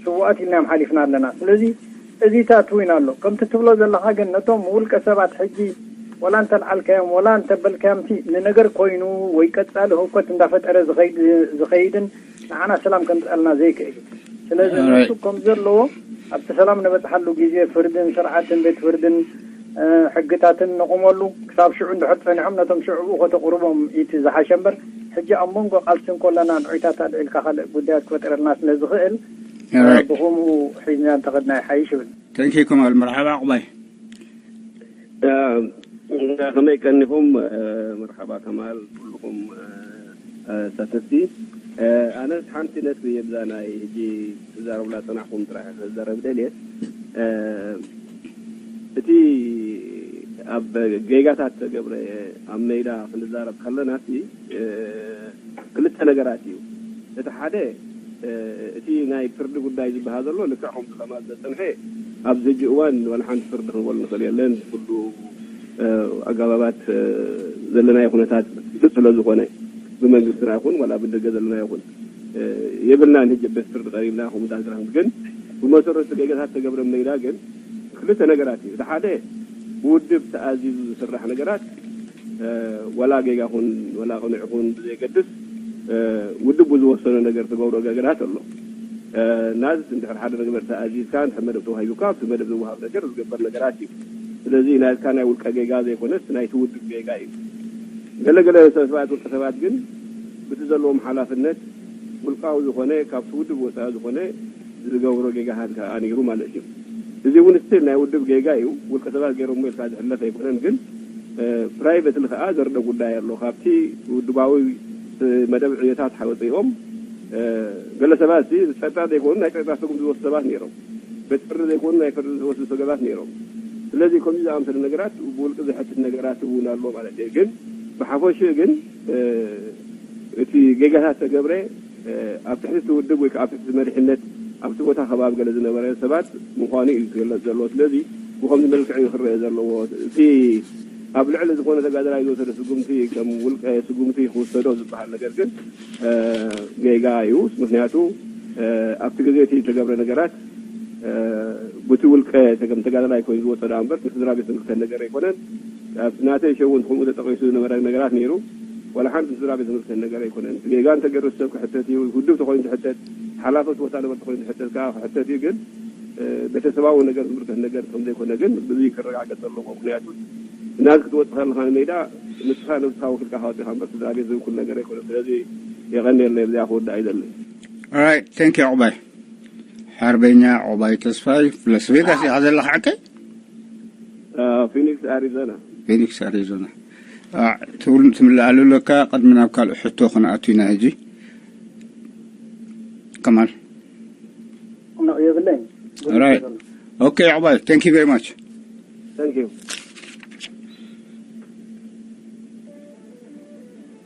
ስውኣት ኢልናዮም ሓሊፍና ኣለና። ስለዚ እዚታት እውን ኣሎ። ከምቲ ትብሎ ዘለኻ ግን ነቶም ውልቀ ሰባት ሕጂ ወላ እንተልዓልካዮም ወላ እንተበልካዮምቲ ንነገር ኮይኑ ወይ ቀጻሊ ህውከት እንዳፈጠረ ዝኸይድ ዝኸይድን ንዓና ሰላም ከምፅኣልና ዘይክእል እዩ። ስለዚ ንሱ ከም ዘለዎ ኣብቲ ሰላም ነበፅሓሉ ግዜ ፍርድን ስርዓትን ቤት ፍርድን ሕግታትን ነቑመሉ። ክሳብ ሽዑ እንድሕር ፀኒሖም ነቶም ሽዑ ከተቕርቦም እቲ ዝሓሸ እምበር ሕጂ ኣብ መንጎ ቃልሲ እንኮለና ንዑይታት ኣልዒልካ ካልእ ጉዳያት ክፈጥረልና ስለ ዝኽእል ብኸምኡ ሒዝና እንተኸድና ይሓይሽ ይብል። ተንኪ ከማል መርሓባ ዕቑባይ። ከመይ ቀኒኹም? መርሓባ ከማል ኩልኹም ተሳተፍቲ። ኣነስ ሓንቲ ነጥቢ የብዛ ናይ ሕጂ ትዛረብላ ፀናሕኩም ጥራሕ ክዛረብ ደልየ። እቲ ኣብ ጌጋታት ተገብረ ኣብ ሜዳ ክንዛረብ ከለና ሲ ክልተ ነገራት እዩ። እቲ ሓደ እቲ ናይ ፍርዲ ጉዳይ ዝበሃል ዘሎ ልክዕ ከምዚ ከማል ዘፀንሐ ኣብዚ ሕጂ እዋን ዋላ ሓንቲ ፍርዲ ክንበሉ ንኽእል የለን። ኩሉ ኣገባባት ዘለናዮ ኩነታት ግልፅ ስለ ዝኾነ ብመንግስትና ይኹን ዋላ ብደገ ዘለና ይኹን የብልናን። ሕጂ ቤት ፍርዲ ቀሪብና ከምኡ ዳንስና ግን ብመሰረቱ ጌጋታት ተገብረ ሜዳ ግን ክልተ ነገራት እዩ። እቲ ሓደ ብውድብ ተኣዚዙ ዝስራሕ ነገራት ዋላ ጌጋ ኹን ዋላ ቅኑዕ ኹን ብዘየገድስ ውድብ ብዝወሰኖ ነገር ትገብሮ ነገራት ኣሎ። ናዚ እንድሕር ሓደ ነገር ተኣዚዝካ እንድሕር መደብ ተዋሂቡካ ኣብቲ መደብ ዝወሃብ ነገር ዝገበር ነገራት እዩ። ስለዚ ናትካ ናይ ውልቀ ጌጋ ዘይኮነስ ናይቲ ውድብ ጌጋ እዩ። ገለገለ ሰባት ውልቀ ሰባት ግን ብቲ ዘለዎም ሓላፍነት ውልቃዊ ዝኾነ ካብቲ ውድብ ወፃኢ ዝኾነ ዝገብሮ ጌጋታት ከዓ ነይሩ ማለት እዩ። እዚ እውን ስቲል ናይ ውድብ ጌጋ እዩ። ውልቀ ሰባት ገይሮሞ ኢልካ ዝሕለፍ ኣይኮነን፣ ግን ፕራይቨትሊ ከዓ ዘርደ ጉዳይ ኣሎ። ካብቲ ውድባዊ መደብ ዕዮታት ሓወፂኦም ገለ ሰባት ጸጥታ ዘይኮኑ ናይ ጸጥታ ስጉምቲ ዝወስዱ ሰባት ነይሮም። ቤት ፍርዲ ዘይኮኑ ናይ ፍርዲ ዝወስዱ ሰባት ነይሮም። ስለዚ ከምዚ ዝኣምሰለ ነገራት ብውልቂ ዝሕትት ነገራት እውን ኣሎ ማለት እዩ። ግን ብሓፈሽኡ ግን እቲ ጌጋታት ተገብረ ኣብ ትሕቲ እቲ ውድብ ወይ ከዓ ኣብ ትሕቲ መሪሕነት ኣብቲ ቦታ ከባቢ ገለ ዝነበረ ሰባት ምዃኑ እዩ ዝገለፅ ዘሎ። ስለዚ ብኸምዚ መልክዕ እዩ ክረአ ዘለዎ። እቲ ኣብ ልዕሊ ዝኾነ ተጋደላይ ዝወሰደ ስጉምቲ ከም ውልቀ ስጉምቲ ክውሰዶ ዝበሃል ነገር ግን ጌጋ እዩ። ምክንያቱ ኣብቲ ግዜ እቲ ዝተገብረ ነገራት ብቲ ውልቀ ተገም ተጋዳላይ ኮይኑ ዝወፀ ደኣ እምበር ንስድራ ቤት ዝምልከት ነገር ኣይኮነን። ኣብቲ ናተይ ሸው እውን ከምኡ ተጠቂሱ ዝነበረ ነገራት ነይሩ። ዋላ ሓንቲ ንስድራ ቤት ዝምልከት ነገር ኣይኮነን። ጌጋ እንተገይሩ ሰብ ክሕተት እዩ። ውድብ ተኮይኑ ዝሕተት፣ ሓላፊ እቲ ቦታ ነበር ተኮይኑ ዝሕተት ከዓ ክሕተት እዩ። ግን ቤተሰባዊ ነገር ዝምልከት ነገር ከም ዘይኮነ ግን ብዙ ክረጋገፅ ኣለዎ። ምክንያቱ ናዚ ክትወፅእ ከለካ ንሜዳ ንስኻ ነብስኻ ወኪልካ ካወፂኻ እምበር ስድራ ቤት ዝውክል ነገር ኣይኮነን። ስለዚ የቐንየለይ፣ ብዚኣ ክወዳእ ይደሊ። Alright, thank you ዕቑባይ። ሓርበኛ ዕቑባይ ተስፋይ፣ ላስ ቬጋስ ኢኻ ዘለኻ ዓቀይ? ፊኒክስ ኣሪዞና። ፊኒክስ ኣሪዞና። ትብል ትምልኣሉ ኣለካ። ቅድሚ ናብ ካልእ ሕቶ ክንኣቱ ኢና ሕጂ። ከማል የብለይ። Alright. Okay ዕቑባይ, thank you very much. Thank you.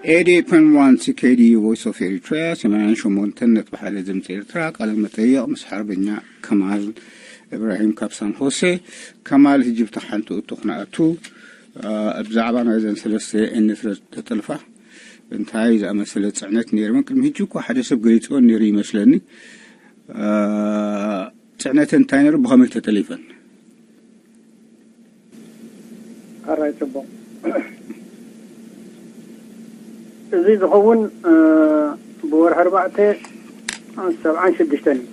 ኤዲ ኤፍ ኤም ዋን ሲ ኬ ዲ ዩ ቮይስ ኦፍ ኤሪትሪያ ሰማንያን ሸሞንተን ነጥቢ ሓደ ድምፂ ኤርትራ። ቃለ መጠየቕ ምስ ሓርበኛ ከማል እብራሂም ካብ ሳን ሆሴ። ከማል፣ ሕጂ ብታ ሓንቲ እቶ ክንኣቱ፣ ብዛዕባ ናይዘን ሰለስተ ኤንኤት ተጠልፋ እንታይ ዝኣመሰለ ፅዕነት ነይርወን? ቅድሚ ሕጂ እኮ ሓደ ሰብ ገሊፅወን ነይሩ ይመስለኒ። ፅዕነተን እንታይ ነይሩ? ብኸመይ ተጠሊፈን? ኣራይ ጽቡቕ። እዚ ዝኸውን ብወርሒ ኣርባዕተ ሰብዓን ሽዱሽተን እዩ።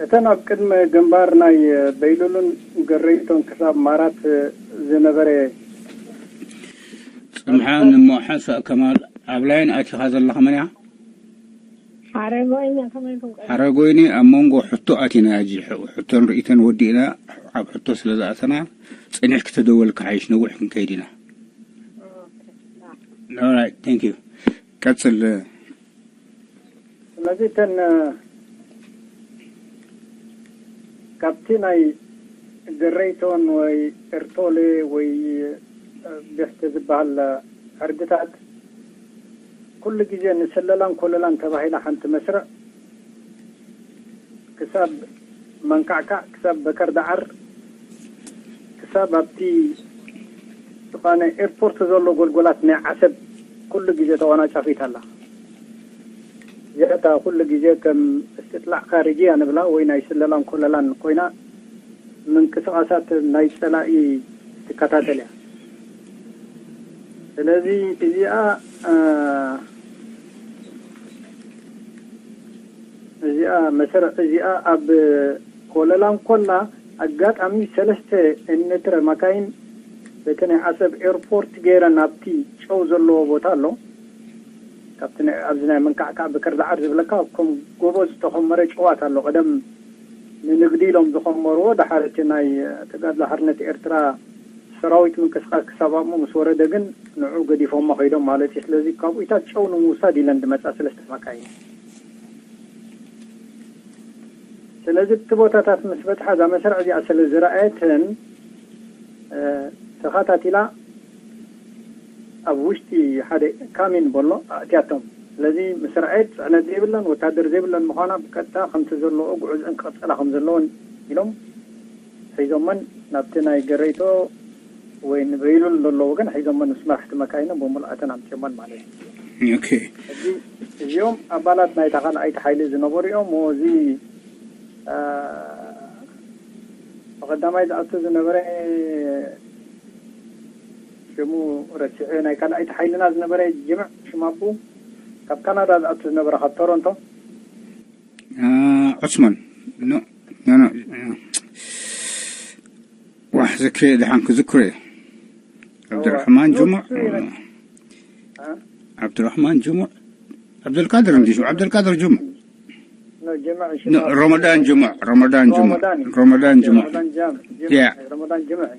እተን ኣብ ቅድሚ ግንባር ናይ በይሉሉን ገረይቶን ክሳብ ማራት ዝነበረ ጽንሓ ንሞሓሳ ከማል ኣብ ላይን ኣቲኻ ዘለኻ መን እያ? ሓረጎይኒ ከመይ ኢልኩም ቀ- ሓረጎይኒ ኣብ መንጎ ሕቶ ኣቲና ሕጂ ሕቶን ርእይቶን ወዲእና ኣብ ሕቶ ስለ ዝኣተና ጽኒሕ ክተደወል ክሓይሽ ነዊሕ ክንከይድ ኢና። Alright, thank you. ቀጽል። ስለዚ እተን ካብቲ ናይ ገረይቶን ወይ ኤርቶሌ ወይ ብሕቲ ዝበሃል ዕርድታት ኩሉ ግዜ ንስለላን ኮለላን ተባሂላ ሓንቲ መስርዕ ክሳብ መንካዕካዕ ክሳብ በከር ደዓር ክሳብ ኣብቲ ዝኾነ ኤርፖርት ዘሎ ጎልጎላት ናይ ዓሰብ ኩሉ ግዜ ተቆናጫፊት ኣላ። እዚኣታ ኩሉ ግዜ ከም እስትጥላዕ ካርጅያ ንብላ ወይ ናይ ስለላን ኮለላን ኮይና ምንቅስቓሳት ናይ ጸላኢ ትከታተል እያ። ስለዚ እዚኣ እዚኣ መሰረ እዚኣ ኣብ ኮለላ እንኮላ ኣጋጣሚ ሰለስተ እንትረ መካይን በቲ ናይ ዓሰብ ኤርፖርት ገይረን ኣብቲ ጨው ዘለዎ ቦታ ኣሎ ካብቲ ኣብዚ ናይ መንካዕካዕ ብክርዳዓር ዝብለካ ከም ጎቦ ዝተኸመረ ጨዋት ኣሎ ቀደም ንንግዲ ኢሎም ዝኸመርዎ ድሓር እቲ ናይ ተጋድሎ ሓርነት ኤርትራ ሰራዊት ምንቅስቃስ ክሳብ ኣብኡ ምስ ወረደ ግን ንዑ ገዲፎሞ ከይዶም ማለት እዩ። ስለዚ ካብ ኢታት ጨው ንምውሳድ ኢለን ዝመፃ ሰለስተ መካይን። ስለዚ እቲ ቦታታት ምስ በፅሓ እዛ መስርዕ እዚኣ ስለ ዝረኣየትን ተኸታቲላ ኣብ ውሽጢ ሓደ ካሚን በሎ ኣእትያቶም። ስለዚ ምስ ረኣየት ፅዕነት ዘይብለን ወታደር ዘይብለን ምዃና ብቀጥታ ከምቲ ዘለዎ ጉዕዝአን ክቐፀላ ከም ዘለዎን ኢሎም ሒዞመን ናብቲ ናይ ገረይቶ ወይ ንበይሉል ዘሎ ወገን ሒዞመን ምስ መራሕቲ መካይኖም ብምሉኣተን ኣምፅዮመን ማለት እዩ። ኦኬ። እዚ እዚኦም ኣባላት ናይታ ካልኣይቲ ሓይሊ ዝነበሩ እዮም። እዚ ብቐዳማይ ዝኣቱ ዝነበረ ሽሙ ረሲዐ ናይ ካልኣይቲ ሓይልና ዝነበረ ጅምዕ ሽማቡ ካብ ካናዳ ዝኣቱ ዝነበረ ካብ ቶሮንቶ ዑስማን ኖ ኖ ኖ ዋሕ ዝክሬ ድሓን ክዝክሬ ዓብድራሕማን ጅሙዕ ዓብድራሕማን ጅሙዕ ዓብደልቃድር እንዲሹ ዓብደልቃድር ጅሙዕ ረመዳን ጅሙዕ ረመዳን ጅሙዕ ረመዳን ጅሙዕ ያ ረመዳን ጅምዕ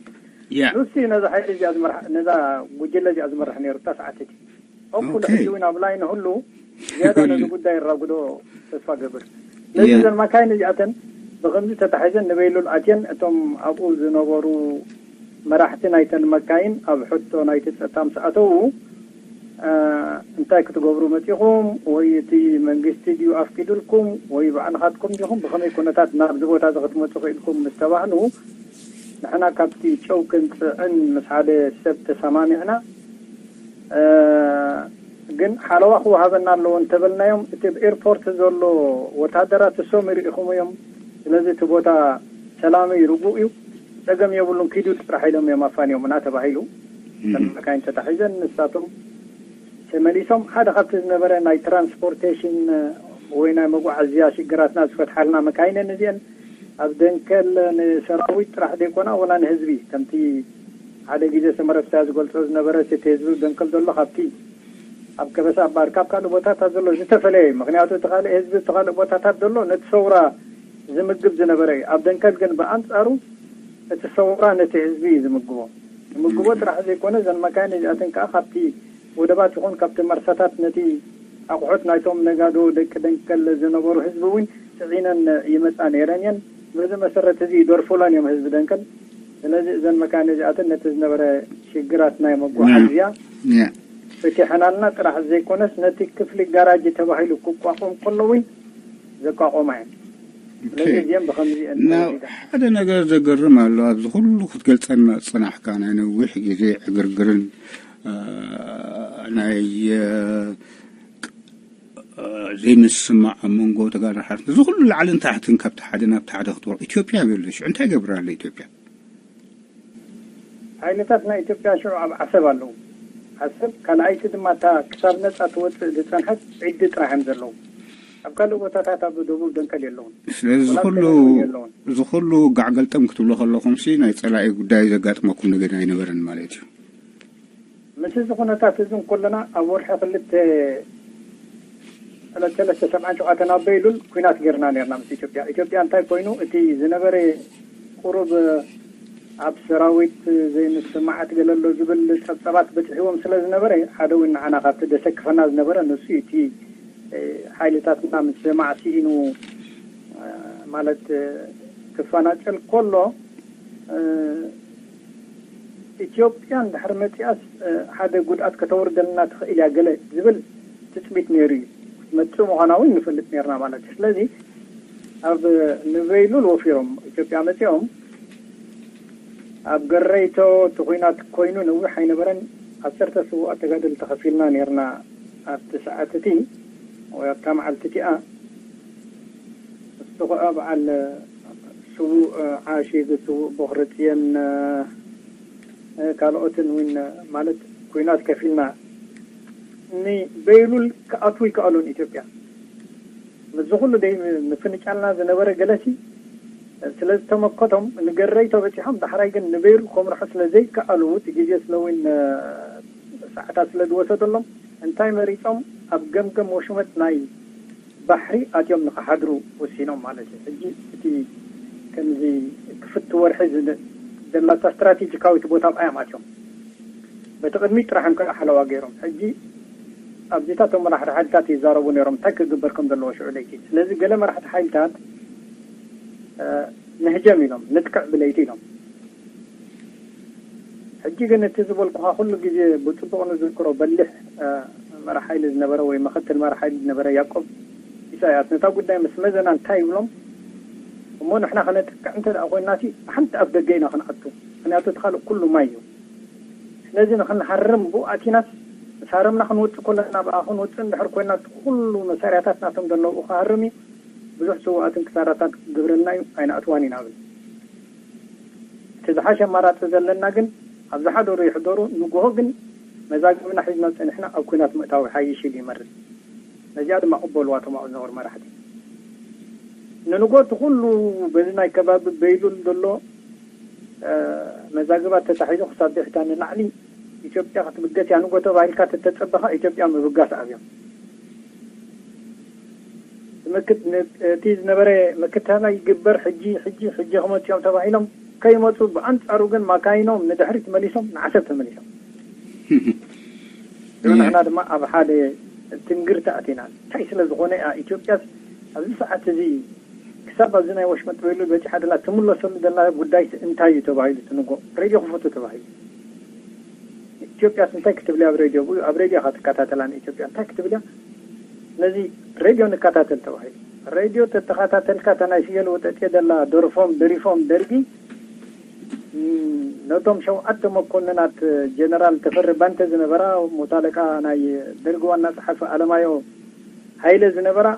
ያ ንሱ እዩ ነዛ ሓይሊ እዚኣ ዝመርሕ ነዛ ጉጅለ እዚኣ ዝመርሕ ነይሩ እታ ሰዓት እቲ ኦኩሉ ሕጂ እውን ኣብ ላይን ሁሉ ዝያዳ ነዚ ጉዳይ ይራጉዶ ተስፋ ገብር ስለዚ እዘን መካይን እዚኣተን ብከምዚ ተታሒዘን ንበይሉል ኣትየን እቶም ኣብኡ ዝነበሩ መራሕቲ ናይተን መካይን ኣብ ሕቶ ናይቲ ፀጥታ ምስ ኣተዉ እንታይ ክትገብሩ መፂኹም ወይ እቲ መንግስቲ ድዩ ኣፍቂዱልኩም ወይ ባዕልኻትኩም ዲኹም ብኸመይ ኩነታት ናብዚ ቦታ እዚ ክትመፁ ክኢልኩም ምስ ተባህሉ ንሕና ካብቲ ጨው ክንፅዕን ምስ ሓደ ሰብ ተሰማሚዕና ግን ሓለዋ ክወሃበና ኣለዎ እንተበልናዮም እቲ ብ ኤርፖርት ዘሎ ወታደራት እሶም ይርኢኹም እዮም ስለዚ እቲ ቦታ ሰላመይ ርጉእ እዩ ጸገም የብሉን ኪዱ ጥራሕ ኢሎም እዮም ኣፋንዮምና ተባሂሉ መካይን ተታሒዘን ንሳቶም ተመሊሶም ሓደ ካብቲ ዝነበረ ናይ ትራንስፖርቴሽን ወይ ናይ መጓዓዝያ ሽግራትና ዝፈትሓልና መካይነን እዚአን ኣብ ደንከል ንሰራዊት ጥራሕ ዘይኮና ወላ ንህዝቢ ከምቲ ሓደ ግዜ ሰመረብታ ዝገልጾ ዝነበረ እቲ ህዝቢ ደንከል ዘሎ ካብቲ ኣብ ከበሳ ኣባር ካብ ካልእ ቦታታት ዘሎ ዝተፈለየ እዩ ምክንያቱ እቲ ካልእ ህዝቢ እቲ ካልእ ቦታታት ዘሎ ነቲ ሰውራ ዝምግብ ዝነበረ እዩ ኣብ ደንከል ግን ብኣንፃሩ እቲ ሰውራ ነቲ ህዝቢ እዩ ዝምግቦ ዝምግቦ ጥራሕ ዘይኮነ እዘን መካይን እዚኣተን ከዓ ካብቲ ወደባት ይኹን ካብቲ መርሳታት ነቲ ኣቑሑት ናይቶም ነጋዶ ደቂ ደንከል ዝነበሩ ህዝቢ እውን ፅዒነን ይመፃ ነይረን እየን በዚ መሰረት እዚ ይደርፉለን እዮም ህዝቢ ደንከል ስለዚ እዘን መካይን እዚኣተን ነቲ ዝነበረ ሽግራት ናይ መጓዓዝያ ፍቲሐናልና ጥራሕ ዘይኮነስ ነቲ ክፍሊ ጋራጅ ተባሂሉ ክቋቆም ከሎ እውን ዘቋቆማ እየን ስለዚ እዚአን ብከምዚ እየን ተወዲዳ ሓደ ነገር ዘገርም ኣሎ ኣብዚ ኩሉ ክትገልፀና ዝፅናሕካ ናይ ነዊሕ ግዜ ዕግርግርን ናይ ዘይምስማዕ ኣብ መንጎ ተጋዳሓት እዚ ኩሉ ላዕልን ታሕትን ካብቲ ሓደ ናብቲ ሓደ ክትወር ኢትዮጵያ የብለ ሽዑ እንታይ ገብር ኣሎ ኢትዮጵያ ሓይልታት ናይ ኢትዮጵያ ሽዑ ኣብ ዓሰብ ኣለዉ ዓሰብ ካልኣይቲ ድማ እታ ክሳብ ነፃ ትወፅእ ዝፀንሐት ዒዲ ጥራሕ እዮም ዘለዉ ኣብ ካልእ ቦታታት ኣብ ደቡብ ደንቀል የለውን ስለዚ ዝኩሉ ዝኩሉ ጋዕ ገልጠም ክትብሎ ከለኹም ሲ ናይ ፀላኢ ጉዳይ ዘጋጥመኩም ነገር ኣይነበረን ማለት እዩ ምስ እዚ ኩነታት እዚ እንኮለና ኣብ ወርሒ ክልተ ዕለት ሰለስተ ሰብዓን ሸውዓተን ኣበይሉል ኩናት ገይርና ነርና ምስ ኢትዮጵያ ኢትዮጵያ እንታይ ኮይኑ እቲ ዝነበረ ቁሩብ ኣብ ሰራዊት ዘይምስማዓት ገለሎ ዝብል ፀብፀባት በፅሕዎም ስለ ዝነበረ ሓደ እውን ንዓና ካብቲ ደሰክፈና ዝነበረ ንሱ እቲ ሓይልታትና ምስ ማዕሲኢኑ ማለት ክፈናጨል ከሎ ኢትዮጵያ እንድሕር መፂኣስ ሓደ ጉድኣት ከተውርደልና ትኽእል እያ ገለ ዝብል ትፅቢት ነይሩ እዩ ክትመፅእ ምዃና እውን ንፈልጥ ነርና ማለት እዩ ስለዚ ኣብ ንበይሉል ወፊሮም ኢትዮጵያ መፂኦም ኣብ ገረይቶ እቲ ኩናት ኮይኑ ነዊሕ ኣይነበረን ዓሰርተ ስዉኣት ተጋደልቲ ከፊልና ነርና ኣብቲ ሰዓት እቲ ወይ ኣብታ መዓልቲ እቲኣ፣ እሱ ኸኣ በዓል ስዉእ ዓሺ፣ ስዉእ ቦኽሪ ጽዮን፣ ካልኦትን እውን ማለት ኲናት ከፊልና ንበይሉል ክኣትዉ ይከኣሉን ኢትዮጵያ። ምስዚ ኩሉ ደይ ምፍንጫልና ዝነበረ ገለሲ ስለ ዝተመከቶም ንገረይቶ በጺሖም፣ ዳሕራይ ግን ንበይሩ ከምርሑ ስለ ዘይከኣሉ፣ እቲ ግዜ ስለ እውን ሰዓታት ስለ ዝወሰደሎም፣ እንታይ መሪጾም? ኣብ ገምገም ወሽመጥ ናይ ባሕሪ ኣትዮም ንኽሓድሩ ወሲኖም ማለት እዩ። ሕጂ እቲ ከምዚ ክፍቲ ወርሒ ዝደ-፣ ዘላታ ስትራቴጂካዊት ቦታ ኣብኣ እዮም ኣትዮም። በቲ ቅድሚት ጥራሕ እዮም ከዓ ሓለዋ ገይሮም። ሕጂ ኣብዚታት እቶም መራሕቲ ሓይልታት ይዛረቡ ነይሮም፣ እንታይ ክግበር ከም ዘለዎ ሽዑ ለይቲ። ስለዚ ገለ መራሕቲ ሓይልታት፣ እ፣ ንህጀም ኢሎም፣ ንጥቅዕ ብለይቲ ኢሎም። ሕጂ ግን እቲ ዝበልኩኻ ኩሉ ግዜ ብጽቡቕ ንዝክሮ በሊሕ፣ እ፣ መራሕ ሓይሊ ዝነበረ ወይ ምኽትል መራሕ ሓይሊ ዝነበረ ያዕቆብ ኢሳያስ ነታ ጉዳይ ምስ መዘና እንታይ ይብሎም? እሞ ንሕና ከነጥቅዕ እንተ ደኣ ኮይንናሲ ብሓንቲ ኣፍ ደገ ኢና ክንኣቱ። ምኽንያቱ እቲ ካልእ ኩሉ ማይ እዩ። ስለዚ ንኽንሃርም ብኡ ኣቲናስ፣ ምስ ሃረምና ክንወጽእ ከለና ብኣ ክንወጽእ እንድሕር ኮይና፣ እቲ ኩሉ መሳርያታት ናቶም ዘለዉ ክሃርም እዩ። ብዙሕ ስውኣትን ክሳራታት ግብርና እዩ፣ ኣይንኣትዋን ኢና ንብል። እቲ ዝሓሸ ኣማራጺ ዘለና ግን፣ ኣብ ዝሓደሩ ይሕደሩ፣ ንግሆ ግን መዛግብና ሒዝና ጸኒሕና ኣብ ኲናት ምእታው ይሓይሽ ኢሉ ይመርጽ። ነዚኣ ድማ ቅበልዋ እቶም ኣብኡ ዝነበሩ መራሕቲ። ንንግሆ እቲ ኩሉ በዚ ናይ ከባቢ በይሉል ዘሎ፣ እ፣ መዛግባት ተታሒዙ ክሳብ ቢሕታ ንላዕሊ ኢትዮጵያ ክትብገስ እያ ንግሆ ተባሂልካ ተተጸበኻ ኢትዮጵያ ምብጋስ ኣብዮም። ምክት-፣ ን-፣ እቲ ዝነበረ ምክትታል ይግበር፣ ሕጂ፣ ሕጂ፣ ሕጂ ክመጽኦም ተባሂሎም ከይመጹ፣ ብኣንጻሩ ግን ማካይኖም ንድሕሪት መሊሶም ንዓሰብ ተመሊሶም። ንሕና ድማ ኣብ ሓደ ትንግርቲ ኣቲና። እንታይ ስለ ዝኾነ እያ ኢትዮጵያስ ኣብዚ ሰዓት እዚ ክሳብ ኣብዚ ናይ ወሽመጥ በይሉ በጺሓ ደላ ትምለሰሉ ደላ ጉዳይ እንታይ እዩ ተባሂሉ ትንጎ? ሬድዮ ክፈቱ ተባሂሉ። ኢትዮጵያስ እንታይ ክትብል እያ ኣብ ሬድዮ? ኣብ ሬድዮ ኢኻ ትከታተላ ንኢትዮጵያ። እንታይ ክትብል እያ? ስለዚ ሬድዮ ንከታተል ተባሂሉ። ሬድዮ ተተኸታተልካ እታ ናይ ፍየል ወጠጤ ደላ ደርፎም ደሪፎም ደርጊ፣ እም፣ ነቶም ሸውዓተ መኮንናት ጀነራል ተፈሪ ባንተ ዝነበራ፣ ሞት ኣለቃ ናይ ደርጊ ዋና ጸሓፊ ኣለማዮ ሃይለ ዝነበራ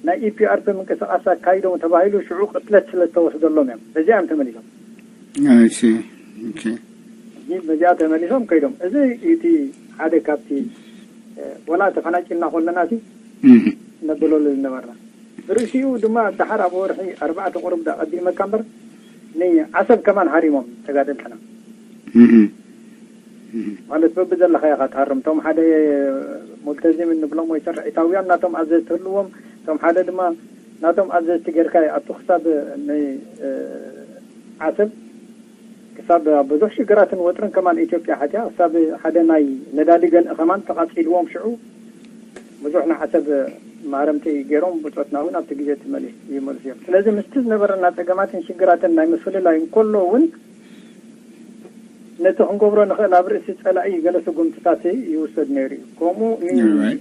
ናይ ኢ ፒ ኣር ፒ ምንቅስቃስ ኣካይዶም ተባሂሉ ሽዑ ቅትለት ስለ ዝተወስደሎም እዮም። በዚኣ እዮም ተመሊሶም። I see. Okay. ሕጂ በዚኣ ተመሊሶም ከይዶም። እዚ እቲ ሓደ ካብቲ፣ እ፣ ወላ ተፈናቂልና ከለና እቲ እህ። ነበለሉ ዝነበርና። ብርእሲኡ ድማ ደሓር ኣብ ወርሒ ኣርባዕተ ቁሩብ ዳ ቀዲመካ እምበር ንዓሰብ ከማን ሃሪሞም ተጋደልትና። እህ። እህ። ማለት በብዘለኻዮ ኢኻ ትሃርም። እቶም ሓደ ሙልተዚም እንብሎም ወይ ስርዒታውያን ናቶም ኣዘዝቲ ህልዎም፣ እቶም ሓደ ድማ ናቶም ኣዘዝቲ ጌርካ ይኣቱ ክሳብ ን-፣ እ፣ ዓሰብ ክሳብ ኣብ ብዙሕ ሽግራትን ወጥርን ከማን ኢትዮጵያ ሓትያ ክሳብ ሓደ ናይ ነዳዲ ገልኢ ከማን ተቓጺልዎም ሽዑ ብዙሕ ንዓሰብ ማረምቲ ገይሮም ብጾትና እውን ኣብቲ ግዜ እቲ መሊስ ይመልሱ እዮም። ስለዚ ምስቲ ዝነበረና ጸገማትን ሽግራትን ናይ ምፍልላይ እንከሎ እውን ነቲ ክንገብሮ ንኽእል ኣብ ርእሲ ጸላኢ ገለ ስጉምትታት ይውሰድ ነይሩ እዩ። ከምኡ ን-፣ Right.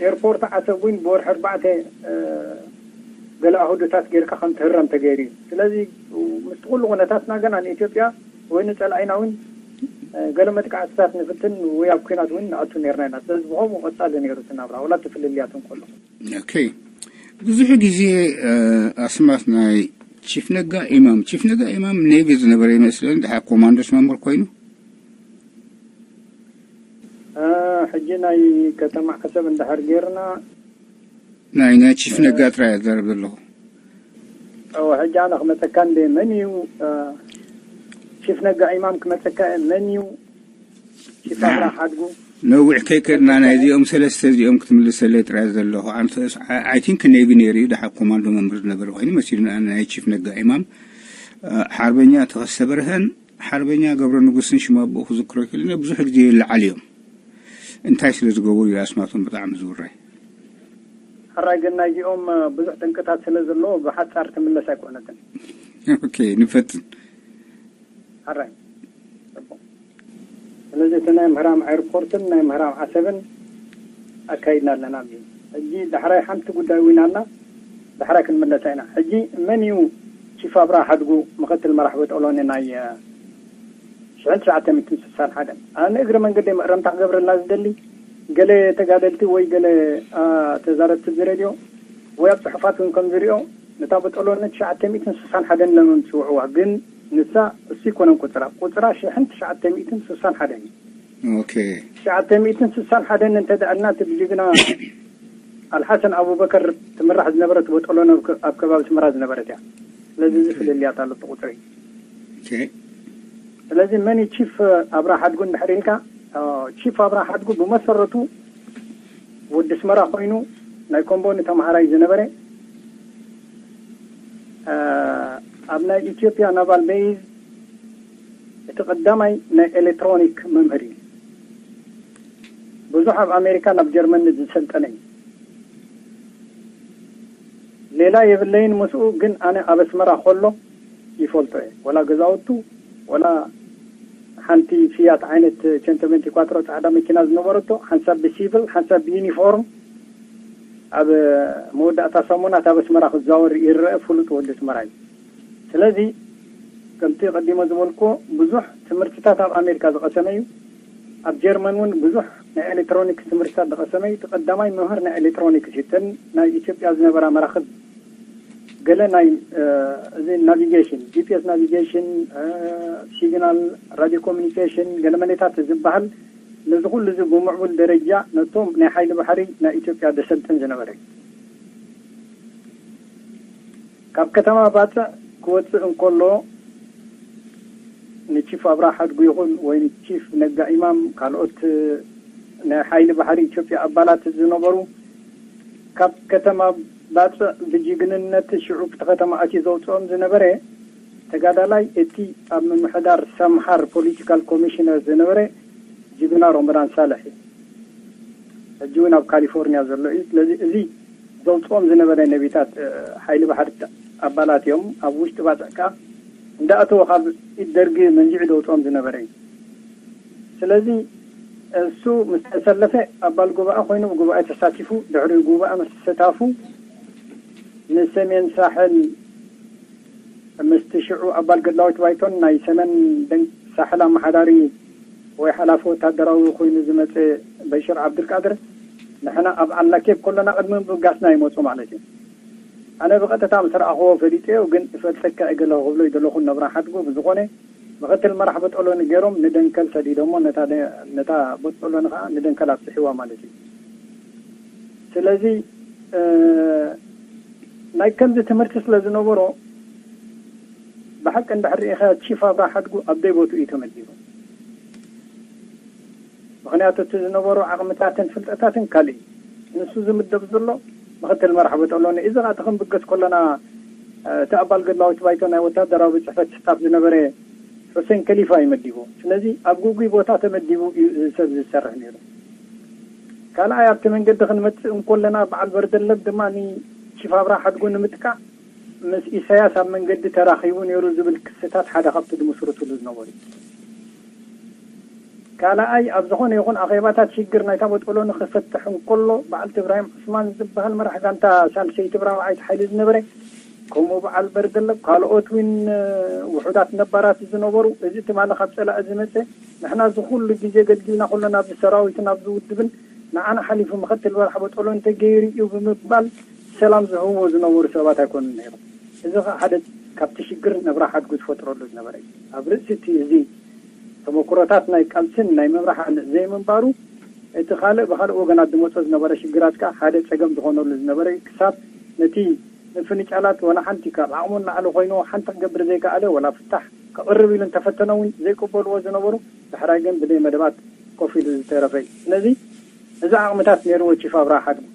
ኤርፖርት ዓሰብ እውን ብወርሒ ኣርባዕተ፣ እ፣ ገለ ኣህዱታት ጌርካ ከም ትህረም ተገይሩ እዩ። ስለዚ ምስቲ ኩሉ ኩነታትና ገና ንኢትዮጵያ ወይ ንጸላኢና እውን፣ እ፣ ገለ መጥቃዕትታት ንፍትን ወይ ኣብ ኲናት እውን ንኣቱ ነርና ኢና። ስለዚ ብኸምኡ ቀጻሊ ነይሩ እቲ ናብራ፣ ወላ እቲ ፍልልያት እንከሎ። ኦኬ። ብዙሕ ግዜ፣ እ፣ ኣስማት ናይ ቺፍ ነጋ ኢማም፣ ቺፍ ነጋ ኢማም ኔቪ ዝነበረ ይመስለኒ፣ ድሓር ኮማንዶስ መምህር ኮይኑ። እ፣ ሕጂ ናይ ከተማ ዓሰብ እንድሕር ጌርና፣ ናይ፣ ናይ ቺፍ ነጋ ጥራይ እዛረብ ዘለኹ። እወ፣ ሕጂ ኣነ ክመጸካ እንደ መን እዩ፣ እ፣ ቺፍ ነጋ ኢማም ክመጸካ እየ፣ መን እዩ ቺፍ ኣብርሃ ሓድጉ? ነዊሕ ከይከድና ናይዚኦም ሰለስተ እዚኦም ክትምልሰለይ ጥራይ ዘለኹ። ኣንተ-፣ I think ኔቪ ነይሩ እዩ፣ ድሓር ኮማንዶ መምህር ዝነበረ ኮይኑ መሲሉና፣ ናይ ቺፍ ነጋ ኢማም፣ እ፣ ሓርበኛ ተኸስተ በርሀን ሓርበኛ ገብረ ንጉስን ሽም ኣቦኡ ክዝክሮ ይኽእል እየ። ብዙሕ ግዜ ይለዓል እዮም። እንታይ ስለ ዝገበሩ እዩ ኣስማቶም ብጣዕሚ ዝውራይ? ሕራይ ግን ናይዚኦም፣ እ፣ ብዙሕ ጠንቅታት ስለ ዘለዎ ብሓጻር ትምለስ ኣይኮነትን። ኦኬ፣ ንፈትን። ሕራይ። ጽቡቕ። ስለዚ እቲ ናይ ምህራም ኤርፖርትን ናይ ምህራም ዓሰብን ኣካይድና ኣለና። ኣብዚ ሕጂ ዳሕራይ ሓንቲ ጉዳይ ዊና ኣላ፣ ዳሕራይ ክንምለሳ ኢና። ሕጂ መን እዩ ቺፍ ኣብርሃ ሓድጉ ምኽትል መራሕ በጦሎኒ ናይ፣ እ፣ ሽሕን ትሽዓተ ሚእትን ስሳን ሓደን? ኣነ እግረ መንገደይ መእረምታ ክገብረላ ዝደሊ፣ ገለ ተጋደልቲ ወይ ገለ ተዛረብቲ እዚ ሬድዮ ወይ ኣብ ፅሑፋት እውን ከም ዝሪኦ፣ ነታ በጦሎኒ ትሽዓተ ሚእትን ስሳን ሓደን ለመም ዝፅውዕዋ፣ ግን ንሳ እሱ ይኮነን ቁፅራ። ቁፅራ ሽሕን ትሽዓተ ሚእትን ስሳን ሓደን እዩ። ትሽዓተ ሚእትን ስሳን ሓደን እንተደኣልና፣ እቲ ብጅግና ኣልሓሰን ኣቡበከር ትምራሕ ዝነበረት በጦሎኒ ኣብ ከባቢ ስመራ ዝነበረት እያ። ስለዚ እዚ ፍልልያት ኣሎ እቲ ቁፅሪ። ስለዚ መን እዩ ቺፍ ኣብራ ሓድጉ እንድሕር ኢልካ፣ ቺፍ ኣብራ ሓድጉ ብመሰረቱ ወዲ ስመራ ኮይኑ፣ ናይ ኮምቦኒ ተምሃራይ ዝነበረ፣ ኣብ ናይ ኢትዮጵያ ናቫል ቤዝ እቲ ቀዳማይ ናይ ኤሌክትሮኒክ መምህር እዩ። ብዙሕ ኣብ ኣሜሪካን ኣብ ጀርመን ዝሰልጠነ እዩ። ሌላ የብለይን ምስኡ፣ ግን ኣነ ኣብ ኣስመራ ከሎ ይፈልጦ እየ። ወላ ገዛውቱ፣ ወላ ሓንቲ ፊያት ዓይነት ቸንቶ ቬንቲ ኳትሮ ጻዕዳ መኪና ዝነበረቶ፣ ሓንሳብ ብሲቪል ሓንሳብ ብዩኒፎርም ኣብ መወዳእታ ሰሙናት ኣብ ኣስመራ ክዛወር ይረአ፣ ፍሉጥ ወዲ ኣስመራ እዩ። ስለዚ ከምቲ ቀዲሞ ዝበልኩዎ፣ ብዙሕ ትምህርትታት ኣብ ኣሜሪካ ዝቐሰመ እዩ። ኣብ ጀርመን እውን ብዙሕ ናይ ኤሌክትሮኒክስ ትምህርትታት ዝቐሰመ እዩ። እቲ ቀዳማይ መምህር ናይ ኤሌክትሮኒክስ እዩ። እተን ናይ ኢትዮጵያ ዝነበራ መራኽብ፣ ገለ ናይ እዚ ናቪጌሽን፣ ጂፒኤስ ናቪጌሽን፣ ሲግናል፣ ራዲዮ ኮሚኒኬሽን፣ ገለ መኔታት ዝበሃል፣ ነዚ ኩሉ እዚ ብምዕቡል ደረጃ ነቶም ናይ ሓይሊ ባሕሪ ናይ ኢትዮጵያ ደሰልጥን ዝነበረ እዩ። ካብ ከተማ ባጽዕ ክወጽእ እንከሎ፣ ንቺፍ ኣብርሃ ሓድጉ ይኹን ወይ ንቺፍ ነጋ ኢማም፣ ካልኦት ናይ ሓይሊ ባሕሪ ኢትዮጵያ ኣባላት ዝነበሩ፣ ካብ ከተማ ባጽዕ ብጅግንነት ሽዑ እቲ ከተማ ኣትዩ ዘውጽኦም ዝነበረ ተጋዳላይ፣ እቲ ኣብ ምምሕዳር ሰምሃር ፖሊቲካል ኮሚሽነር ዝነበረ ጅግና ሮመዳን ሳልሕ እዩ። ሕጂ እውን ኣብ ካሊፎርኒያ ዘሎ እዩ። ስለዚ እዚ ዘውፅኦም ዝነበረ ነቢታት ሓይሊ ባሕሪ ኣባላት እዮም። ኣብ ውሽጢ ባፅዕ ከዓ እንዳኣተወ ካብ ኢድ ደርጊ መንዚዑ ዘውፅኦም ዝነበረ እዩ። ስለዚ እሱ ምስ ተሰለፈ ኣባል ጉባኤ ኮይኑ ብጉባኤ ተሳቲፉ፣ ድሕሪ ጉባኤ ምስታፉ ንሰሜን ሳሕል ምስቲ ሽዑ ኣባል ገድላዊት ባይቶን ናይ ሰሜን ደን ሳሕል ኣመሓዳሪ ወይ ሓላፊ ወታደራዊ ኮይኑ ዝመፀ በሽር ዓብዱልቃድር፣ ንሕና ኣብ ኣላኬብ ከሎና ቅድሚ ምብጋስና ይመፁ ማለት እዩ። ኣነ ብቐጥታ ምስ ረኣኽዎ ፈሊጠዮ፣ ግን እፈልጠካ እየ ገለ ክብሎ ይደለኹ ነብራ ሓድጉ። ብዝኾነ ምኽትል መራሕ በጦሎኒ ገይሮም ንደንከል ሰዲዶሞ፣ ነታ ደ-፣ ነታ በጦሎኒ ከዓ ንደንከል ኣብፅሕዋ ማለት እዩ። ስለዚ ናይ ከምዚ ትምህርቲ ስለ ዝነበሮ፣ ብሓቂ እንድሕር ርኢኻ ቺፍ ኣብርሃ ሓድጉ ኣብ ደይ ቦትኡ እዩ ተመዲቡ። ምኽንያቱ እቲ ዝነበሮ ዓቕምታትን ፍልጠታትን ካልእ እዩ። ንሱ ዝምደብ ዘሎ ምኽትል መራሕ በጦሎኒ። እዚ ኸዓ እቲ ክንብገስ ከለና እቲ ኣባል ገድላዊት ባይቶ ናይ ወታደራዊ ቤት ጽሕፈት ስታፍ ዝነበረ ሑሴን ከሊፋ እዩ መዲቡ። ስለዚ ኣብ ግጉይ ቦታ ተመዲቡ እዩ እዚ ሰብ ዝሰርሕ ነይሩ። ካልኣይ ኣብቲ መንገዲ ክንመጽእ እንኮለና በዓል በርደለብ ድማ ቺፍ ኣብርሃ ሓድጉ ንምጥቃዕ ምስ ኢሳያስ ኣብ መንገዲ ተራኺቡ ነይሩ ዝብል ክስታት ሓደ ካብቲ ዝምስርትሉ ዝነበሩ እዩ። ካልኣይ ኣብ ዝኾነ ይኹን ኣኼባታት ሽግር ናይታ በጦሎኒ ክፈትሕ እንኮሎ በዓልቲ እብራሂም ዑስማን ዝበሃል መራሕ ጋንታ ሳልሰይቲ እብራባዓይቲ ሓይሊ ዝነበረ፣ ከምኡ በዓል በርደለብ ካልኦት እውን ውሑዳት ነባራት ዝነበሩ፣ እዚ ትማሊ ካብ ጸላኢ ዝመጸ፣ ንሕና እዚ ኩሉ ግዜ ገልጊልና ከሎና ኣብዚ ሰራዊትን ኣብዚ ውድብን ንዓና ሓሊፉ ምኽትል መራሕ በጦሎኒ እንተገይሩ እዩ ብምባል ሰላም ዝህብዎ ዝነበሩ ሰባት ኣይኮኑን ነይሮም። እዚ ኸዓ ሓደ ካብቲ ሽግር ነብራ ሓድጉ ዝፈጥረሉ ዝነበረ እዩ። ኣብ ርእሲ እቲ እዚ ተመኩሮታት ናይ ቃልስን ናይ መብርሃን ዘይምንባሩ፣ እቲ ካልእ ብኻልእ ወገናት ዝመጾ ዝነበረ ሽግራት ከኣ ሓደ ጸገም ዝኾነሉ ዝነበረ እዩ። ክሳብ ነቲ ምፍንጫላት ዋላ ሓንቲ ካብ ዓቕሙ ንላዕሊ ኮይኑ ሓንቲ ክገብር ዘይከኣለ፣ ዋላ ፍታሕ ከቕርብ ኢሉ እንተፈተነ እውን ዘይቅበልዎ ዝነበሩ፣ ዳሕራይ ግን ብደይ መደባት ኮፍ ኢሉ ዝተረፈ እዩ። ስለዚ እዚ ዓቕምታት ነይርዎ ቺፍ ኣብርሃ ሓድጉ።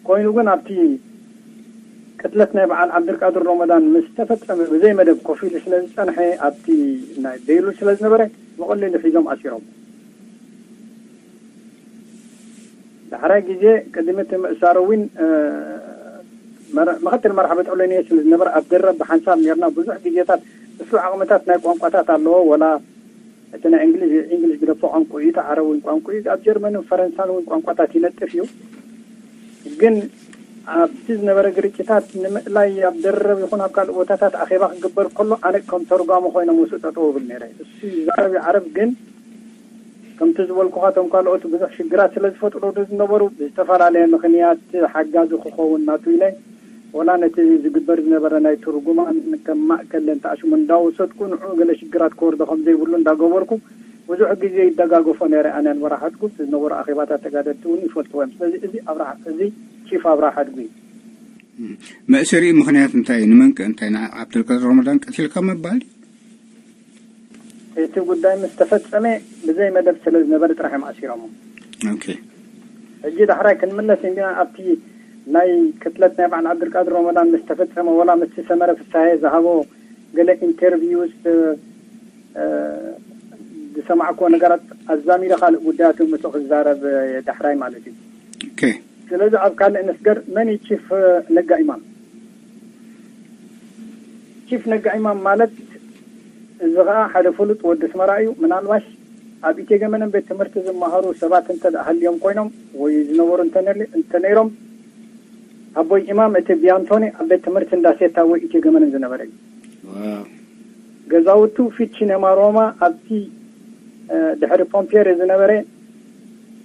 ኮይኑ ግን ኣብቲ ቅትለት ናይ በዓል ዓብድልቃድር ሮመዳን ምስ ተፈጸመ ብዘይ መደብ ኮፍ ኢሉ ስለ ዝጸንሐ፣ ኣብቲ ናይ ቤይሩት ስለ ዝነበረ ብቐሊሉ ሒዞም ኣሲሮም። ዳሕራይ ግዜ ቅድሚ እቲ ምእሳሩ እውን፣ እ፣ መረ-፣ ምኽትል መራሕ በጦሎኒ ስለ ዝነበረ ኣብ ደረብ ብሓንሳብ ነርና። ብዙሕ ግዜታት እሱ ዓቕምታት ናይ ቋንቋታት ኣለዎ፣ ወላ እቲ ናይ እንግሊዝ፣ እንግሊዝ ግደፎ ቋንቋ እዩ፣ እቲ ዓረብ እውን ቋንቋ እዩ፣ ኣብ ጀርመንን ፈረንሳን እውን ቋንቋታት ይነጥፍ እዩ። ግን ኣብቲ ዝነበረ ግርጭታት ንምእላይ ኣብ ደረብ ይኹን ኣብ ካልእ ቦታታት ኣኼባ ክግበር ከሎ ኣነ ከም ተርጓሚ ኮይነ ምስኡ ጠጠው እብል ነይረ። እሱ ይዛረብ ይዓረብ፣ ግን ከምቲ ዝበልኩኻ፣ እቶም ካልኦት ብዙሕ ሽግራት ስለ ዝፈጥሩ ዝነበሩ፣ ብዝተፈላለየ ምኽንያት ሓጋዚ ክኸውን ናቱ ኢለ፣ ወላ ነቲ ዝግበር ዝነበረ ናይ ትርጉማን ከም ማእከል ለንተ ኣሽሙ እንዳወሰድኩ፣ ንዑ ገለ ሽግራት ክወርዶ ከም ዘይብሉ እንዳገበርኩ፣ ብዙሕ ግዜ ይደጋገፎ ነይረ። ኣነን ወራሓትኩ ዝነበሩ ኣኼባታት ተጋደልቲ እውን ይፈልጥዎ እዮም። ስለዚ እዚ ኣብርሃ፣ እዚ ቺፍ ኣብርሃ ሓድጉ እዩ። መእሰሪኡ ምኽንያት እንታይ እዩ? ንመን ከ እንታይ? ንዓብደልቃድር ረመዳን ቀቲልካ ምባል ድዩ? እቲ ጉዳይ ምስ ተፈጸመ ብዘይ መደብ ስለ ዝነበረ ጥራሕ እዮም ኣሲሮሞ። ኦኬ። ሕጂ ዳሕራይ ክንምለስ እንዲና። ኣብቲ ናይ ቅትለት ናይ በዓል ዓብዱልቃድር ረመዳን ምስ ተፈጸመ፣ ወላ ምስቲ ሰመረ ፍሳሄ ዝሃቦ ገለ ኢንተርቪውስ፣ እ፣ ዝሰማዕክዎ ነገራት ኣዛሚደ ካልእ ጉዳያት ምስኡ ክዛረብ፣ እ፣ ዳሕራይ ማለት እዩ። ኦኬ። ስለዚ ኣብ ካልእ ንስገር፣ መን እዩ ቺፍ ነጋ ኢማም? ቺፍ ነጋ ኢማም ማለት፣ እዚ ኸኣ ሓደ ፍሉጥ ወዲ ኣስመራ እዩ። ምናልባሽ ኣብ ኢቴገመንን ቤት ትምህርቲ ዝመሃሩ ሰባት እንተ ደኣ ሃልዮም ኮይኖም ወይ ዝነበሩ እንተ ነሊ-፣ እንተ ነይሮም፣ ኣቦይ ኢማም እቲ ብያንቶኒ ኣብ ቤት ትምህርቲ እንዳ ሴታ ወይ ኢቴገመንን ዝነበረ እዩ። ዋው። ገዛውቱ ፊት ሲኔማ ሮማ ኣብቲ፣ እ፣ ድሕሪ ፖምፒየር ዝነበረ፣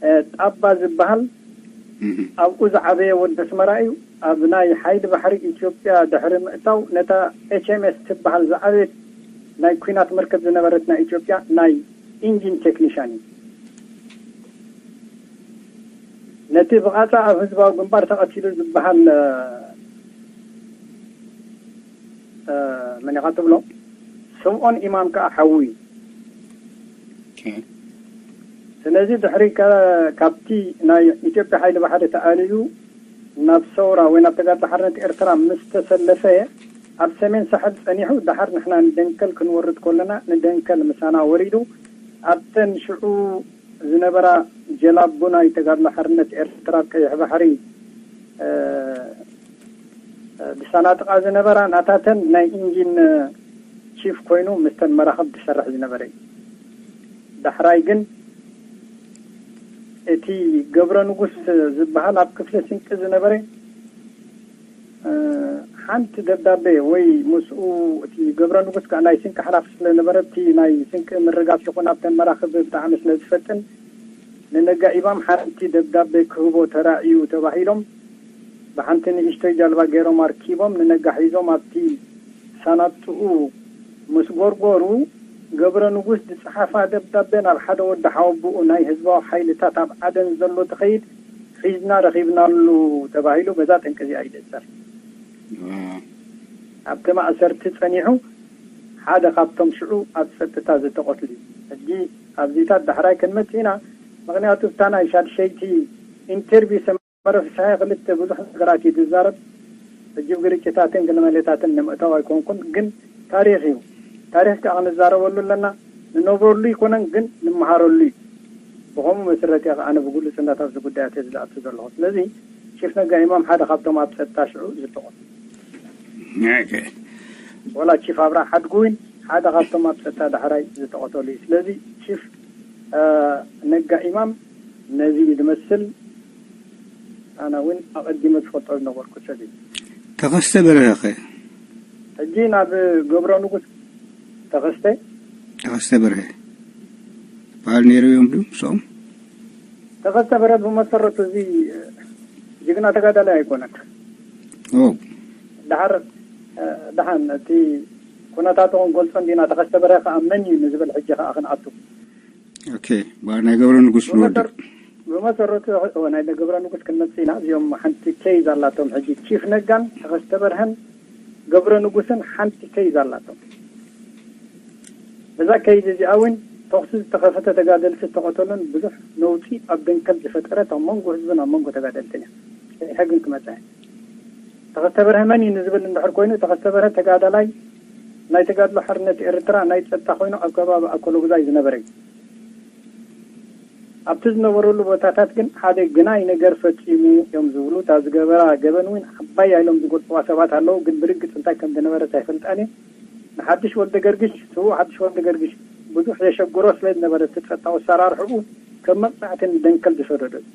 እ፣ ጣባ ዝበሃል እህ። ኣብኡ ዝዓበየ ወዲ ኣስመራ እዩ። ኣብ ናይ ሓይሊ ባሕሪ ኢትዮጵያ ድሕሪ ምእታው ነታ ኤች ኤም ኤስ ትበሃል ዝዓበየት ናይ ኲናት መርከብ ዝነበረት ናይ ኢትዮጵያ ናይ ኢንጂን ቴክኒሻን እዩ። ነቲ ብቓጻ ኣብ ህዝባዊ ግንባር ተቐቲሉ ዝበሃል፣ እ፣ እ፣ መን ኢኻ ትብሎ? ስምኦን ኢማም ከኣ ሓዉ እዩ። ኦኬ። ስለዚ ድሕሪ ከ-፣ ካብቲ ናይ ኢትዮጵያ ሓይሊ ባሕሪ ተኣልዩ ናብ ሰውራ ወይ ናብ ተጋድሎ ሓርነት ኤርትራ ምስ ተሰለፈ፣ ኣብ ሰሜን ሳሕል ጸኒሑ፣ ደሓር ንሕና ንደንከል ክንወርድ ከለና፣ ንደንከል ምሳና ወሪዱ፣ ኣብተን ሽዑ ዝነበራ ጀላቡ ናይ ተጋድሎ ሓርነት ኤርትራ ኣብ ቀይሕ ባሕሪ፣ እ፣ እ፣ ዝሰናጥቓ ዝነበራ ናታተን ናይ ኢንጂን ቺፍ ኮይኑ ምስተን መራኽብ ዝሰርሕ ዝነበረ እዩ። ዳሕራይ ግን እቲ ገብረ ንጉስ ዝበሃል ኣብ ክፍሊ ስንቂ ዝነበረ፣ እ፣ ሓንቲ ደብዳቤ ወይ ምስኡ፣ እቲ ገብረ ንጉስ ከኣ ናይ ስንቂ ሓላፊ ስለ ነበረ፣ እቲ ናይ ስንቂ ምርጋፍ ይኹን ኣብተን መራኽብ ብጣዕሚ ስለ ዝፈጥን፣ ንነጋ ኢማም ሓንቲ ደብዳቤ ክህቦ ተራእዩ ተባሂሎም፣ ብሓንቲ ንእሽቶይ ጃልባ ገይሮም ኣርኪቦም ንነጋ ሒዞም ኣብቲ ሳናጡኡ ምስ ጎርጎሩ፣ ገብረ ንጉስ ዝጸሓፋ ደብዳቤ ናብ ሓደ ወዲ ሓወቦኡ ናይ ህዝባዊ ሓይልታት ኣብ ዓደን ዘሎ ትኸይድ ሒዝና ረኺብናሉ ተባሂሉ በዛ ጠንቂ እዚኣ እዩ ዝእሰር። ዋው። ኣብቲ ማእሰርቲ ጸኒሑ ሓደ ካብቶም ሽዑ ኣብ ጸጥታ ዝተቐትሉ እዩ። ሕጂ ኣብዚታት ዳሕራይ ክንመጽእ ኢና። ምኽንያቱ እታ ናይ ሻድሸይቲ ኢንተርቪው ሰመረ ፍስሃየ ክልተ ብዙሕ ነገራት እዩ ዝዛረብ። ሕጂ ብግርጭታትን ግንመሌታትን ንምእታው ኣይኮንኩን፣ ግን ታሪኽ እዩ። ታሪኽ ከኣ ክንዛረበሉ ኣለና። ንነብረሉ ኣይኮነን፣ ግን ንመሃረሉ እዩ። ብኸምኡ መሰረት እየ ከኣ ኣነ ብግሉጽነት ኣብዚ ጉዳያት እየ ዝኣቱ ዘለኹ። ስለዚ ቺፍ ነጋ ኢማም ሓደ ካብቶም ኣብ ጸጥታ ሽዑ ዝተቖ-፣ ኦኬ። ወላ ቺፍ ኣብርሃ ሓድጉ እውን ሓደ ካብቶም ኣብ ጸጥታ ዳሕራይ ዝተቐተሉ እዩ። ስለዚ ቺፍ፣ እ፣ ነጋ ኢማም ነዚ እዩ ዝመስል። ኣነ እውን ኣቐዲመ ዝፈልጦ ዝነበርኩ ሰብ እዩ። ተኸስተ በርሀ ኸ? ሕጂ ናብ ገብረ ንጉስ ተኸስተ። ተኸስተ በርሀ በዓል ነይሩ እዮም ድዩ ምስኦም? ተኸስተ በርሀ ብመሰረቱ እዚ ጅግና ተጋዳላይ ኣይኮነን። ኦ። ደሓር፣ እ፣ ደሓን እቲ ኩነታቱ ክንገልጾ እንዲና። ተኸስተ በርሀ ከኣ መን እዩ ንዝብል ሕጂ ከኣ ክንኣቱ። ኦኬ፣ በዓል ናይ ገብረ ንጉስ ንወዲ። ብመሰር-፣ ብመሰረቱ፣ ኦ፣ ናይ ገብረ ንጉስ ክንመጽእ ኢና። እዚኦም ሓንቲ ኬዝ ኣላቶም። ሕጂ ቺፍ ነጋን ተኸስተ በርሀን ገብረ ንጉስን ሓንቲ ኬዝ ኣላቶም። እዛ ኬዝ እዚኣ እውን ተኹሲ ዝተኸፈተ፣ ተጋደልቲ ዝተቐተሉን ብዙሕ ነውጺ ኣብ ደንከል ዝፈጠረት ኣብ መንጎ ህዝብን ኣብ መንጎ ተጋደልትን እያ። ሕግን ክመጽእ እያ። ተኸስተ በርሀ መን እዩ ንዝብል እንድሕር ኮይኑ፣ ተኸስተ በርሀ ተጋዳላይ ናይ ተጋድሎ ሓርነት ኤርትራ ናይ ጸጥታ ኮይኑ ኣብ ከባቢ ኣኮሎጉዛይ ዝነበረ እዩ። ኣብቲ ዝነበረሉ ቦታታት ግን ሓደ ግናይ ነገር ፈጺሙ እዮም ዝብሉ፣ እታ ዝገበራ ገበን እውን ዓባይ ኢሎም ዝገልጽዋ ሰባት ኣለዉ፣ ግን ብርግጽ እንታይ ከም ዝነበረት ኣይፈልጣን እየ። ንሓድሽ ወልደ ገርግሽ፣ ስዉእ ሓድሽ ወልደ ገርግሽ ብዙሕ የሸግሮ ስለ ዝነበረ፣ እቲ ጸጥታዊ ኣሰራርሕኡ ከም መቕጻዕቲ ንደንከል ዝሰደዶ እዩ።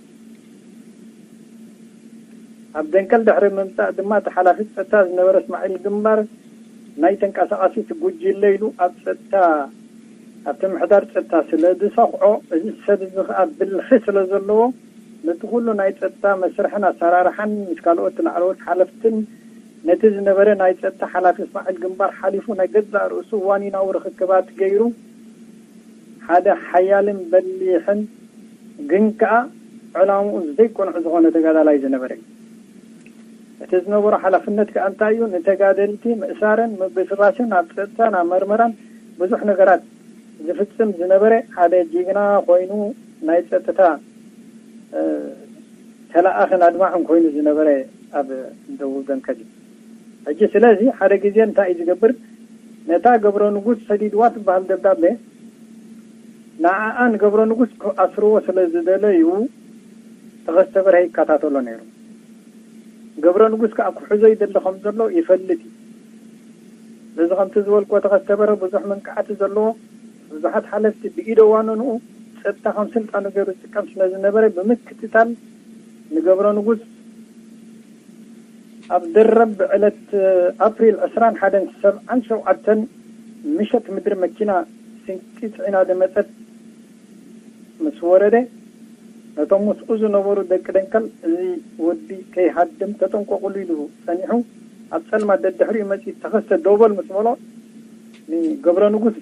ኣብ ደንከል ድሕሪ ምምጻእ ድማ፣ እቲ ሓላፊ ጸጥታ ዝነበረ እስማዒል ግንባር ናይ ተንቀሳቓሲት ጉጅለ ኢሉ ኣብ ጸጥታ ኣብቲ ምሕዳር ጸጥታ ስለ ዝሰኽዖ፣ እዚ ሰብ እዚ ኸኣ ብልሒ ስለ ዘለዎ፣ ነቲ ኩሉ ናይ ጸጥታ መስርሕን ኣሰራርሓን ምስ ካልኦት ላዕለዎት ሓለፍትን ነቲ ዝነበረ ናይ ጸጥታ ሓላፊ እስማዒል ግንባር ሓሊፉ፣ ናይ ገዛእ ርእሱ ዋኒናዊ ርኽክባት ገይሩ፣ ሓደ ሓያልን በሊሕን ግን ከኣ ዕላምኡ ዘይቅኑዕ ዝኾነ ተጋዳላይ ዝነበረ እዩ። እቲ ዝነበሮ ሓላፍነት ከኣ እንታይ እዩ? ንተጋደልቲ ምእሳርን ምብስባስን ኣብ ጸጥታን ኣብ መርመራን ብዙሕ ነገራት ዝፍጽም ዝነበረ ሓደ ጅግና ኮይኑ፣ ናይ ጸጥታ፣ እ፣ ተለኣኽን ኣድማዕን ኮይኑ ዝነበረ ኣብ ደቡብ ደንከል እዩ። ሕጂ ስለዚ ሓደ ግዜ እንታይ እዩ ዝገብር? ነታ ገብረ ንጉስ ሰዲድዋ ትበሃል ደብዳቤ ንዓኣ ንገብረ ንጉስ ክኣስርዎ ስለ ዝደለዩ ተኸስተ በርሀ ይከታተሎ ነይሩ። ገብረ ንጉስ ከኣ ክሕዞ ይደሊ ከም ዘሎ ይፈልጥ እዩ። ስለዚ ከምቲ ዝበልክዎ ተኸስተ በርሀ ብዙሕ መንቃዕቲ ዘለዎ፣ ብዙሓት ሓለፍቲ ብኢደ ዋንንኡ ጸጥታ ከም ስልጣኑ ገይሩ ዝጥቀም ስለ ዝነበረ ብምክትታል ንገብረ ንጉስ ኣብ ደረብ ዕለት ኣፕሪል ዕስራን ሓደን ሰብዓን ሸውዓተን ምሸት ምድሪ መኪና ስንቂ ጽዒና ዝመጸት ምስ ወረደ፣ ነቶም ምስኡ ዝነበሩ ደቂ ደንከል፣ "እዚ ወዲ ከይሃድም ተጠንቀቑሉ" ኢሉ ጸኒሑ፣ ኣብ ጸልማት ደድሕሪኡ መጺኡ ተኸስተ ደው በል ምስ በሎ፣ ንገብረ ንጉስ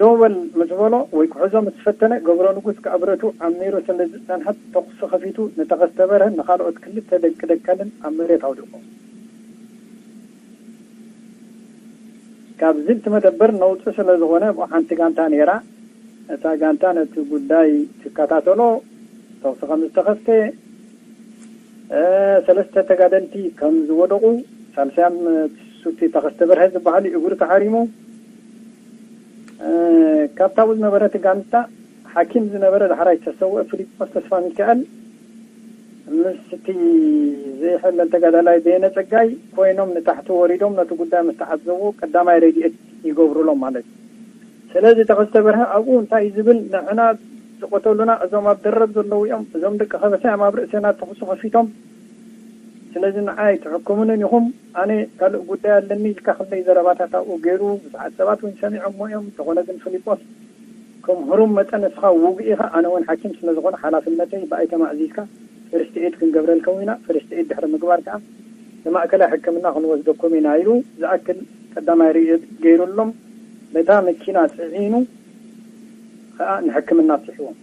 ደው በል ምስ በሎ ወይ ክሕዞ ምስ ፈተነ፣ ገብረ ንጉስ ከኣ ብረቱ ኣብ ነይሩ ስለ ዝጸንሐት፣ ተኹሲ ከፊቱ ንተኸስተ በርሀን ንኻልኦት ክልተ ደቂ ደንከልን ኣብ መሬት ኣውዲቑ። ካብ ዝብቲ መደበር ነውጺ ስለ ዝኾነ፣ ብኡ ሓንቲ ጋንታ ነይራ። እታ ጋንታ ነቲ ጉዳይ ትከታተሎ፣ ተኹሲ ከም ዝተኸፍተ፣ እ፣ ሰለስተ ተጋደልቲ ከም ዝወደቑ፣ ሳልሳዮም ሱቲ ተኸስተ በርሀ ዝበሃል እዩ፣ እግሩ ተሓሪሙ። እ፣ ካብታ ኣብኡ ዝነበረት ጋንታ ሓኪም ዝነበረ ዳሕራይ ዝተሰውአ ፊሊጶስ ተስፋ ሚካኤል ምስቲ ዘይሕለል ተጋዳላይ በየነ ጸጋይ ኮይኖም ንታሕቲ ወሪዶም ነቲ ጉዳይ ምስ ተዓዘቡ ቀዳማይ ረድኤት ይገብሩሎም ማለት እዩ። ስለዚ ተኸስተ በርሀ ኣብኡ እንታይ እዩ ዝብል? ንሕና ዝቐተሉና እዞም ኣብ ደረብ ዘለዉ እዮም፣ እዞም ደቂ ከበሳ እዮም ኣብ ርእስና ተኹሲ ከፊቶም፣ ስለዚ ንዓይ ትሕክሙንን ኢኹም፣ ኣነ ካልእ ጉዳይ ኣለኒ ኢልካ ክንደይ ዘረባታት ኣብኡ ገይሩ፣ ብዙሓት ሰባት እውን ሰሚዖሞ እዮም። እንተኾነ ግን ፊሊጶስ ከም ህሩም መጠን ንስኻ ውጉእ ኢኻ፣ ኣነ እውን ሓኪም ስለ ዝኾነ ሓላፍነተይ ብኣይ ተማእዚዝካ ፈርስት ኤድ ክንገብረልካ ኢና። ፈርስት ኤድ ድሕሪ ምግባር ከኣ ንማእከላይ ሕክምና ክንወስደኩም ኢና ኢሉ ዝኣክል ቀዳማይ ርእየት ገይሩሎም ነታ መኪና ጽዒኑ ከኣ ንሕክምና ኣብጺሕዎም።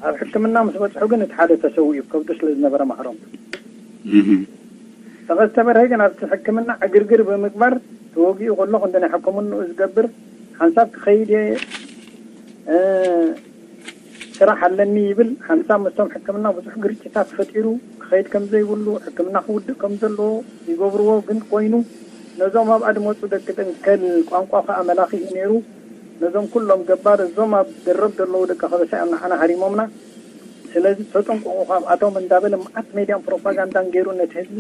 ኣብ ሕክምና ምስ በጽሑ ግን እቲ ሓደ ተሰዊኡ ከብዱ ስለ ዝነበረ ማሕሮም። እህ። ተኸስተ በርሀ ግን ኣብቲ ሕክምና ዕግርግር ብምግባር ተወጊኡ ከሎ ክንዲ ናይ ሕክምንኡ ዝገብር ሓንሳብ ክኸይድ እየ፣ እ፣ ስራሕ ኣለኒ ይብል። ሓንሳብ ምስቶም ሕክምና ብዙሕ ግርጭታት ፈጢሩ ክኸይድ ከም ዘይብሉ፣ ሕክምና ክውድእ ከም ዘለዎ ይገብርዎ። ግን ኮይኑ ነዞም ኣብኣ ዝመጹ ደቂ ጥንከል ቋንቋ ከኣ መላኺ እዩ ነይሩ። ነዞም ኩሎም ገባር እዞም ኣብ ደረብ ዘለዉ ደቂ ከበሳ እዮም ንዓና ሃሪሞምና። ስለዚ ተጠንቀቑ ካብኣቶም እንዳበለ መዓት ሜድያን ፕሮፓጋንዳን ገይሩ ነቲ ህዝቢ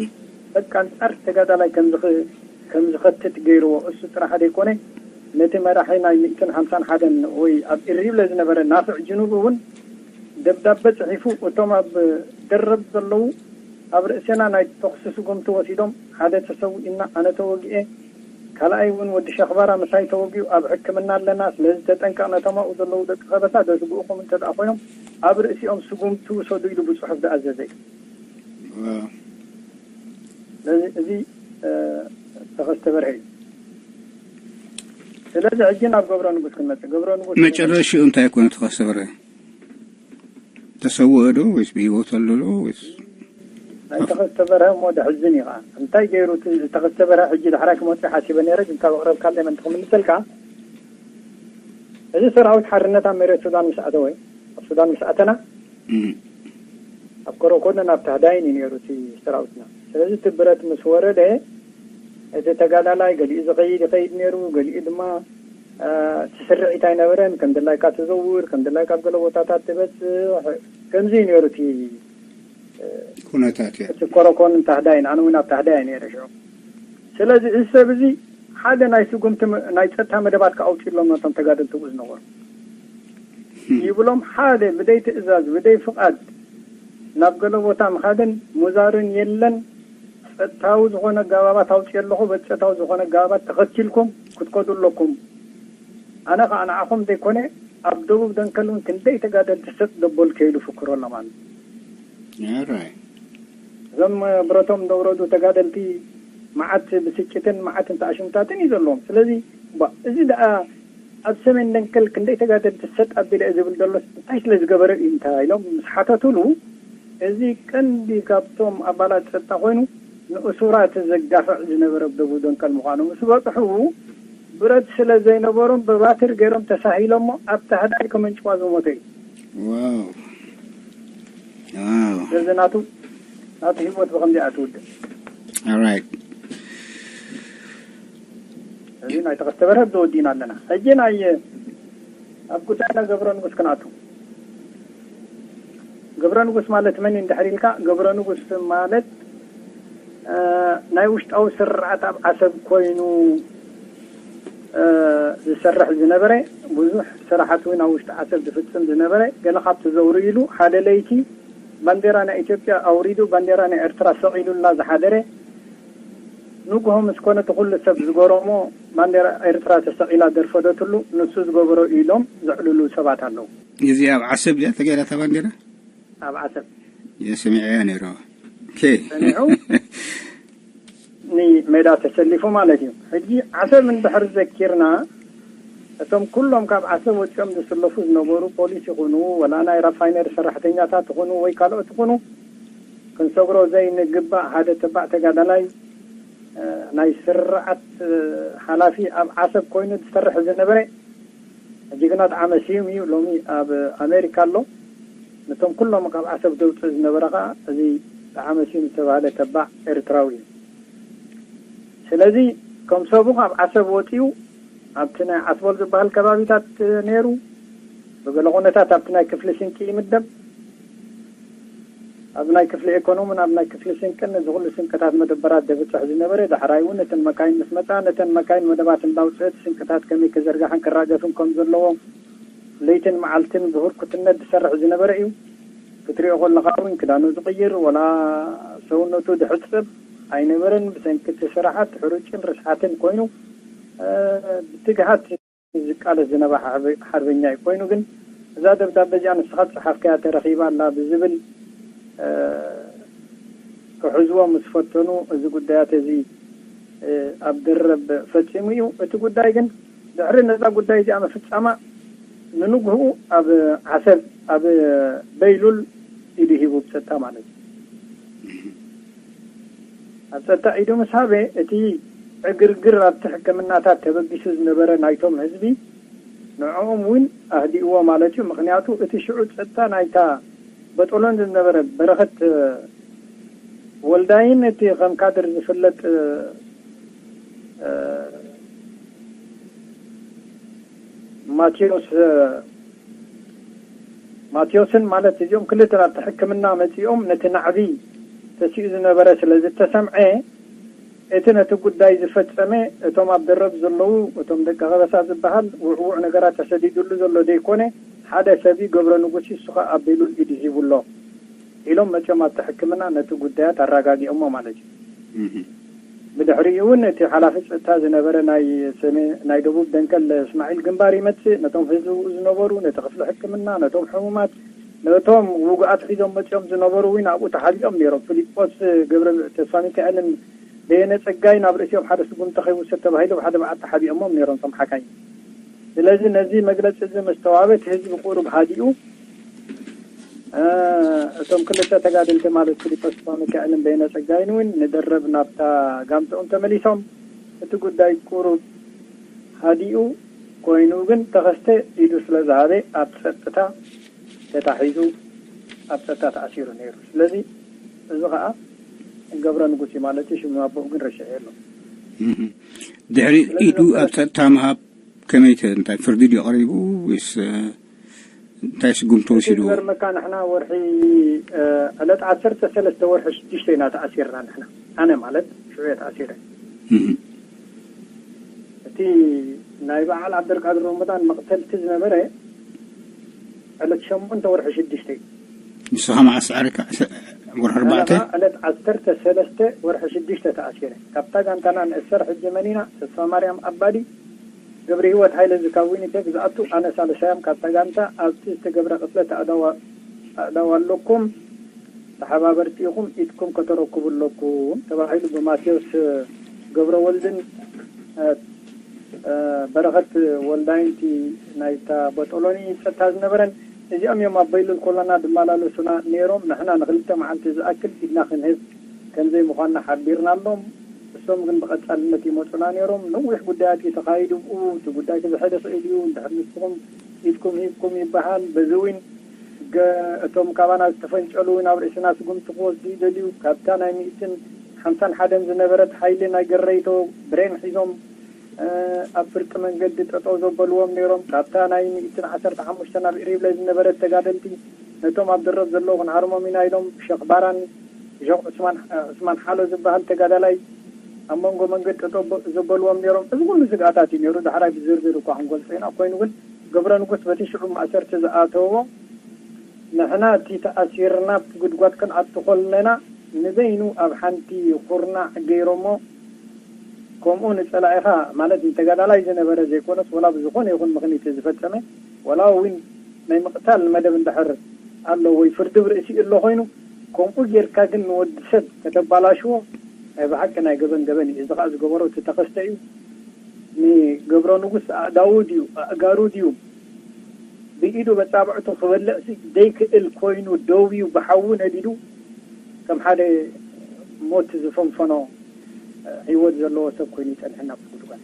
በቃ ኣንጻር ተጋዳላይ ከም ዝኽ-፣ ከም ዝኸትት ገይርዎ። እሱ ጥራሕ ዘይኮነ ነቲ መራሒ ናይ ሚእትን ሓምሳን ሓደን ወይ ኣብ ኢሪብለ ዝነበረ ናፍዕ ጅኑብ እውን ደብዳበ ጽሒፉ እቶም ኣብ ደረብ ዘለዉ ኣብ ርእሴና ናይ ተኹሲ ስጉምቲ ወሲዶም፣ ሓደ ተሰዊኡና፣ ኣነ ተወጊኤ፣ ካልኣይ እውን ወዲ ሸኽባራ ምሳይ ተወጊኡ ኣብ ሕክምና ኣለና። ስለዚ ተጠንቀቕ፣ ነቶም ኣብኡ ዘለዉ ደቂ ከበሳ ዘስግኡኹም እንተ ደኣ ኮይኖም ኣብ ርእሲኦም ስጉምቲ ውሰዱ ኢሉ ብጽሑፍ ዝኣዘዘ እዩ። ዋው። ስለዚ እዚ፣ እ፣ ተኸስተ በርሀ እዩ። ስለዚ ሕጂ ናብ ገብረ ንጉስ ክንመጽእ። ገብረ ንጉስ መጨረሽኡ እንታይ ኮነ ተኸስተ በርሀ? ተሰውአ ዶ ወይስ ብህይወት ኣሎ ዶ ወይስ? ናይ ተኸስተ በርሀ እሞ ደሕዝን እዩ ኸዓ። እንታይ ገይሩ እቲ ተኸስተ በርሀ ሕጂ ዳሕራይ ክመጽእ ሓሲበ ነይረ፣ ግን ካብ ኣቕረብካለይ ምእንቲ ክምልሰልካ፣ እዚ ሰራዊት ሓርነት ኣብ መሬት ሱዳን ምስ ኣተወ፣ ኣብ ሱዳን ምስ ኣተና፣ እም። ኣብ ኮረኮንን ኣብ ታህዳይን እዩ ነይሩ እቲ ሰራዊትና። ስለዚ እቲ ብረት ምስ ወረደ፣ እቲ ተጋዳላይ ገሊኡ ዝኸይድ ይኸይድ ነይሩ፣ ገሊኡ ድማ፣ እ፣ እቲ ስርዒት ኣይነበረን። ከም ድላይካ ትዘውር፣ ከም ድላይካ ኣብ ገለ ቦታታት ትበጽሕ፣ ከምዚ እዩ ነይሩ እቲ፣ እ፣ ኩነታት እያ። እቲ ኮረኮንን ታህዳይን፣ ኣነ እውን ኣብ ታህዳይ እየ ነይረ ሽዑ። ስለዚ እዚ ሰብ እዚ ሓደ ናይ ስጉምቲ መ-፣ ናይ ጸጥታ መደባት ከኣ ኣውጺእሎም ነቶም ተጋደልቲ ኣብኡ ዝነበሩ። እም። ይብሎም ሓደ ብደይ ትእዛዝ፣ ብደይ ፍቓድ ናብ ገለ ቦታ ምኻድን ሙዛርን የለን። ጸጥታዊ ዝኾነ ኣገባባት ኣውጺኤ ኣለኹ፣ በቲ ጸጥታዊ ዝኾነ ኣገባባት ተኸቲልኩም ክትከዱ ኣለኩም። ኣነ ከዓ ንዓኹም ዘይኮነ ኣብ ደቡብ ደንከል እውን ክንደይ ተጋደልቲ ሰጥ ደቦል ከይሉ ፍክሮ ኣሎ ማለት እዩ። Alright. እዞም ብረቶም ዘውረዱ ተጋደልቲ መዓት ብስጭትን መዓት እንተኣሽምታትን እዩ ዘለዎም። ስለዚ ባ- እዚ ደኣ ኣብ ሰሜን ደንከል ክንደይ ተጋደልቲ ሰጥ ኣቢለ ዝብል ዘሎ እንታይ ስለ ዝገበረ እዩ እንታይ ኢሎም ምስ ሓተቱሉ፣ እዚ ቀንዲ ካብቶም ኣባላት ጸጥታ ኮይኑ ንእሱራት ዘጋፍዕ ዝነበረ ደቡብ ደንከል ምዃኑ ምስ በጽሑ፣ ብረት ስለ ዘይነበሮም ብባትር ገይሮም ተሳሂሎሞ ኣብቲ ሃዳይ ከመንጭዋ ዝሞተ እዩ። Wow. Wow. ስለዚ ናቱ ናቱ ህይወት ብኸምዚኣ ትውድእ። Alright. እዚ ናይ ተኸስተ በርሀ ተወዲና ኣለና። ሕጂ ናይ ኣብ ጉዳይና ገብረ ንጉስ ክናቱ። ገብረ ንጉስ ማለት መን እዩ እንድሕር ኢልካ፣ ገብረ ንጉስ ማለት እ፣ ናይ ውሽጣዊ ስርዓት ኣብ ዓሰብ ኮይኑ እ፣ ዝሰርሕ ዝነበረ፣ ብዙሕ ስራሓት እውን ኣብ ውሽጢ ዓሰብ ዝፍጽም ዝነበረ፣ ገለ ካብቲ ዘውርኢሉ ሓደ ለይቲ ባንዴራ ናይ ኢትዮጵያ ኣውሪዱ ባንዴራ ናይ ኤርትራ ሰቒሉላ ዝሓደረ፣ ንግሆ ምስ ኮነ እቲ ኩሉ ሰብ ዝገረሞ ባንዴራ ኤርትራ ተሰቒላ ደርፈደትሉ ንሱ ዝገበሮ ኢሎም ዘዕልሉ ሰባት ኣለዉ። እዚ ኣብ ዓሰብ እዚኣ ተገይራ እታ ባንዴራ ኣብ ዓሰብ እየ ሰሚዐያ ነይረ። ኦኬ። ሰሚዑ ንሜዳ ተሰሊፉ ማለት እዩ። ሕጂ ዓሰብ እንድሕር ዘኪርና እቶም ኩሎም ካብ ዓሰብ ወፂኦም ዝስለፉ ዝነበሩ ፖሊስ ይኹኑ ወላ ናይ ራፋይነሪ ሰራሕተኛታት ይኹኑ ወይ ካልኦት ይኹኑ ክንሰግሮ ዘይንግባእ ሓደ ተባዕ ተጋዳላይ እ፣ ናይ ስርዓት እ፣ ሓላፊ ኣብ ዓሰብ ኮይኑ ዝሰርሕ ዝነበረ ጅግና ጣዕመ ስዩም እዩ። ሎሚ ኣብ ኣሜሪካ ኣሎ። ነቶም ኩሎም ካብ ዓሰብ ዘውፅእ ዝነበረ ከዓ እዚ ጣዕመ ስዩም ዝተባህለ ተባዕ ኤርትራዊ እዩ። ስለዚ ከም ሰቡ ካብ ዓሰብ ወፂኡ ኣብቲ ናይ ዓስቦል ዝበሃል ከባቢታት ነይሩ። ብገለ ኩነታት ኣብቲ ናይ ክፍሊ ስንቂ ይምደብ። ኣብ ናይ ክፍሊ ኤኮኖምን ኣብ ናይ ክፍሊ ስንቅን እዚ ኩሉ ስንቅታት መደበራት ደብፅሕ ዝነበረ፣ ዳሕራይ እውን ነተን መካይን ምስ መፃ ነተን መካይን መደባት እንዳውፅአት ስንቅታት ከመይ ክዘርጋሕን ክራገፍን ከም ዘለዎ ለይትን መዓልትን ብህርኩትነት ዝሰርሕ ዝነበረ እዩ። ክትሪኦ ከለካ እውን ክዳኑ ዝቕይር ወላ ሰውነቱ ዝሕፅብ ኣይነበረን። ብሰንኪ እቲ ስራሓት ሕሩጭን ርስሓትን ኮይኑ እ፣ ብትግሃት ዝቃለስ ዝነበረ ሓርበ- ሓርበኛ እዩ። ኮይኑ ግን እዛ ደብዳበ እዚኣ ንስኻ ዝፀሓፍካያ ተረኺባ ኣላ ብዝብል እ፣ ክሕዝዎ ምስ ፈተኑ እዚ ጉዳያት እዚ እ፣ ኣብ ደረብ ፈፂሙ እዩ። እቲ ጉዳይ ግን ድሕሪ ነዛ ጉዳይ እዚኣ ምፍፃማ ንንግህኡ ኣብ ዓሰብ ኣብ በይሉል ኢዱ ሂቡ ብፀጥታ ማለት እዩ። ኣብ ጸጥታ ኢዱ ምስ ሃበ እቲ ዕግርግር ኣብቲ ሕክምናታት ተበጊሱ ዝነበረ ናይቶም ህዝቢ ንዕኦም እውን ኣህዲእዎ ማለት እዩ። ምክንያቱ እቲ ሽዑ ጸጥታ ናይታ በጦሎን ዝነበረ በረኸት ወልዳይን እቲ ከም ካድር ዝፍለጥ ማቴዎስ ማቴዎስን ማለት እዚኦም ክልተ ናብቲ ሕክምና መጺኦም ነቲ ናዕቢ ተሲኡ ዝነበረ ስለ ዝተሰምዐ እቲ ነቲ ጉዳይ ዝፈጸመ እቶም ኣብ ደረብ ዘለዉ እቶም ደቂ ከበሳ ዝበሃል ውዕውዕ ነገራት ተሰዲዱሉ ዘሎ ዘይኮነ ሓደ ሰብ ገብረ ንጉስ እሱ ኸኣ ኣቢሉ ኢዱ ሂቡ ኣሎ ኢሎም መጺኦም ኣብቲ ሕክምና ነቲ ጉዳያት ኣረጋጊኦሞ ማለት እዩ። ብድሕሪኡ እውን እቲ ሓላፊ ፀጥታ ዝነበረ ናይ ሰሜን ናይ ደቡብ ደንከል እስማዒል ግንባር ይመፅእ። ነቶም ህዝቢ ዝነበሩ ነቲ ክፍሊ ሕክምና ነቶም ሕሙማት ነቶም ውጉኣት ሒዞም መፂኦም ዝነበሩ እውን ኣብኡ ተሓቢኦም ነይሮም። ፊሊጶስ ገብረ ተስፋ ሚካኤልን በየነ ፀጋይ ናብ ርእሲኦም ሓደ ስጉምቲ ከይውሰድ ተባሂሉ ብሓደ በዓል ተሓቢኦሞም ነይሮም እቶም ሓካይ። ስለዚ ነዚ መግለፂ እዚ መስተዋበት ህዝቢ ቁሩብ ሃዲኡ እቶም ክልተ ተጋደልቲ ማለት ፊሊጶስ ሚካኤልን በየነ ፀጋይን እውን ንደረብ ናብታ ጋምጠኦም ተመሊሶም እቲ ጉዳይ ቁሩብ ሃዲኡ ኮይኑ ግን ተኸስተ ኢዱ ስለ ዝሃበ ኣብ ፀጥታ ተታሒዙ ኣብ ፀጥታ ተኣሲሩ ነይሩ። ስለዚ እዚ ከዓ ገብረ ንጉስ እዩ ማለት እዩ። ሽሙ ኣቦኡ ግን ረሽዐ ኣሎ። ድሕሪ ኢዱ ኣብ ፀጥታ ምሃብ ከመይ እንታይ ፍርዲ ድዩ ቀሪቡ ወይስ እንታይ ስጉምቲ ወሲድዎ? ዝገርመካ ንሕና ወርሒ ዕለት ዓሰርተ ሰለስተ ወርሒ ሽዱሽተ ኢና ተኣሲርና ንሕና ኣነ ማለት ሽዑ እየ ተኣሲረ። እቲ ናይ በዓል ዓብደልቃድር ረመዳን መቕተልቲ ዝነበረ ዕለት ሸሞንተ ወርሒ ሽዱሽተ እዩ። ንስኻ መዓስ ዓርካ ወርሒ ኣርባዕተ? ዕለት ዓሰርተ ሰለስተ ወርሒ ሽዱሽተ ተኣሲረ። ካብታ ጋንታና ንእሰር ሕጂ መን ኢና ተስፋ ማርያም ኣባዲ ገብረ ህይወት ሃይለ እዚ ካብ ዊኒፔግ ዝኣቱ ኣነ ሳልሳዮም ካብታ ጋንታ ኣብቲ ዝተገብረ ቅትለት ኣእዳው ኣለኩም፣ ተሓባበርቲ ኢኹም፣ ኢድኩም ከተረክቡ ኣለኩም ተባሂሉ ብማቴዎስ ገብረ ወልድን በረኸት ወልዳይንቲ ናይታ ቦጦሎኒ ጸጥታ ዝነበረን እዚኦም እዮም ኣብ በይሉል ኮሎና ዝመላለሱና ነይሮም። ንሕና ንክልተ መዓልቲ ዝኣክል ኢድና ክንህብ ከምዘይ ምዃንና ሓቢርናሎም። እሶም ግን ብቐጻልነት ይመጹና ነይሮም። ነዊሕ ጉዳያት እዩ ተኻይዱ ብኡ። እቲ ጉዳይ ክዝሕል ይኽእል እዩ። እንድሕር ንስኹም ኢድኩም ሂብኩም ይበሃል። በዚ እውን ገ-፣ እቶም ካባና ዝተፈንጨሉ እውን ኣብ ርእስና ስጉምቲ ክወስዱ ይደልዩ። ካብታ ናይ ሚእትን ሓምሳን ሓደን ዝነበረት ሓይሊ ናይ ገረይቶ ብሬን ሒዞም ኣብ ፍርቂ መንገዲ ጠጠው ዘበልዎም ነይሮም። ካብታ ናይ ሚእትን ዓሰርተ ሓሙሽተ ናብ ኢሪብለ ዝነበረት ተጋደልቲ ነቶም ኣብ ደረብ ዘለዉ ክንሃርሞም ኢና ኢሎም ብሸኽ ባራን ብሸኽ ዑስማን ሓሎ ዝበሃል ተጋዳላይ ኣብ መንጎ መንገዲ ጠጠው ዘበልዎም ነይሮም። እዚ ኩሉ ስግኣታት እዩ ነይሩ። ዳሕራይ ብዝርዝር እኳ ክንገልጾ ኢና። ኮይኑ ግን ገብረ ንጉስ በቲ ሽዑ ማእሰርቲ ዝኣተዎ ንሕና እቲ ተኣሲርና ኣብቲ ጉድጓድ ክንኣቱ ከለና ንበይኑ ኣብ ሓንቲ ኩርናዕ ገይሮሞ። ከምኡ ንጸላኢኻ ማለት ንተጋዳላይ ዝነበረ ዘይኮነስ ወላ ብዝኾነ ይኹን ምኽኒት ዝፈጸመ ወላ እውን ናይ ምቕታል መደብ እንድሕር ኣሎ ወይ ፍርዲ ብርእሲ ኣሎ ኮይኑ ከምኡ ጌርካ ግን ንወዲ ሰብ ከተባላሽዎ ናይ ብሓቂ ናይ ገበን ገበን እዩ። እዚ ከዓ ዝገበሮ እቲ ተኸስተ እዩ። ንገብረ ንጉስ ኣእዳዉ ድዩ ኣእጋሩ ድዩ ብኢዱ በጻብዕቱ ክበልዕ ዘይክእል ኮይኑ ደው እዩ ብሓዊ ነዲዱ ከም ሓደ ሞት ዝፈንፈኖ ህይወት ዘለዎ ሰብ ኮይኑ ይጸንሐና ብጉድጓድ።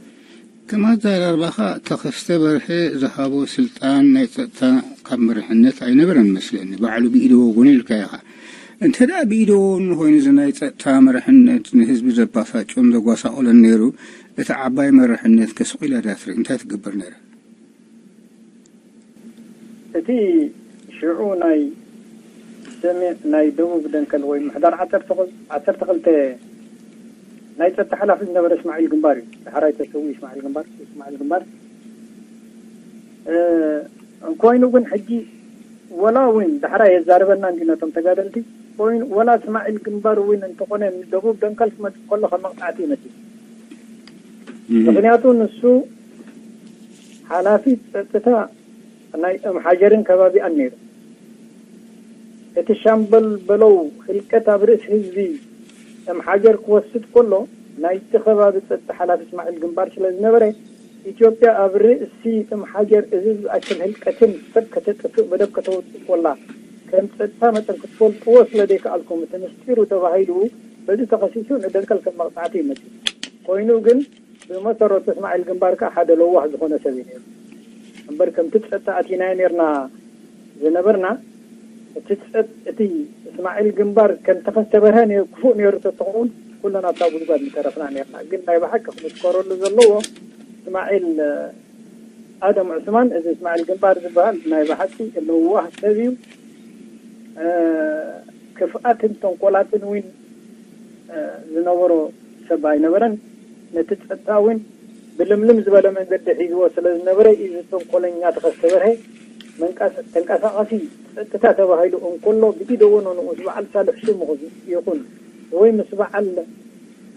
ከም ኣዘራርባኻ ተኸስተ በርሀ ዝሃቦ ስልጣን ናይ ጸጥታ ካብ መሪሕነት ኣይነበረን መስለኒ። ባዕሉ ብኢደ ወጎኑ ኢልካ ኢኻ። እንተ ደኣ ብኢደ ወጎኑ ኮይኑ እዚ ናይ ጸጥታ መሪሕነት ንህዝቢ ዘባሳጭን ዘጓሳቑልን ነይሩ፣ እቲ ዓባይ መሪሕነት ከስቑ ኢላ ዳትሪ እንታይ ትገብር ነይራ? እቲ ሽዑ ናይ ሰሜን ናይ ደቡብ ደንከል ወይ ምሕዳር ዓሰርተ ክል-፣ ዓሰርተ ክልተ ናይ ጸጥታ ሓላፊ ዝነበረ እስማዒል ግንባር እዩ። ዳሕራይ ተሰዊኡ እስማዒል ግንባር፣ እስማዒል ግንባር። እ፣ ኮይኑ ግን ሕጂ ወላ እውን ዳሕራይ የዛርበና እንዲ ነቶም ተጋደልቲ፣ ኮይኑ ወላ እስማዒል ግንባር እውን እንተኾነ ንደቡብ ደንከል ክመጽእ ከሎ ከም መቕጻዕቲ ይመጽእ። እህ። ምኽንያቱ ንሱ ሓላፊ ጸጥታ ናይ እምሓጀርን ከባቢኣን ነይሩ። እቲ ሻምበል በለው ህልቀት ኣብ ርእሲ ህዝቢ እምሓጀር ክወስድ ከሎ ናይቲ ከባቢ ጸጥታ ሓላፊ እስማዒል ግንባር ስለ ዝነበረ ኢትዮጵያ ኣብ ርእሲ እምሓጀር እዚ ዝኣክል ህልቀትን ሰብ ከተጥፍእ መደብ ከተወጽእ ኮላ ከም ጸጥታ መጠን ክትፈልጥዎ ስለ ዘይከኣልኩም እቲ ምስጢሩ ተባሂሉ በዚ ተኸሲሱ ንደንከል ከም መቕጻዕቲ ይመጽእ። ኮይኑ ግን ብመሰረቱ እስማዒል ግንባር ከኣ ሓደ ለዋህ ዝኾነ ሰብ እዩ ነይሩ። እምበር ከምቲ ጸጥታ ኣቲናዮ ነይርና ዝነበርና እቲ ጸጥ-፣ እቲ እስማዒል ግንባር ከም ተኸስተ በርሀ ነይሩ፣ ክፉእ ነይሩ ተትኸውን ኩልና ኣብታ ጉድጓድ ምተረፍና ነይርና። ግን ናይ ብሓቂ ክምስከረሉ ዘለዎ እስማዒል ኣደም ዑስማን፣ እዚ እስማዒል ግንባር ዝበሃል ናይ ብሓቂ ለዋህ ሰብ እዩ። እ፣ ክፍኣትን ተንኮላትን እውን፣ እ፣ ዝነበሮ ሰብ ኣይነበረን። ነቲ ጸጥታ እውን ብልምልም ዝበለ መንገዲ ሒዝዎ ስለ ዝነበረ እዩ። እዚ ተንኮለኛ ተኸስተ በርሀ መንቀስ-፣ ተንቀሳቓሲ ጸጥታ ተባሂሉ እንከሎ ብኢደ ወነኑ ምስ በዓል ሳልሕ ሽሙ ይኹን ወይ ምስ በዓል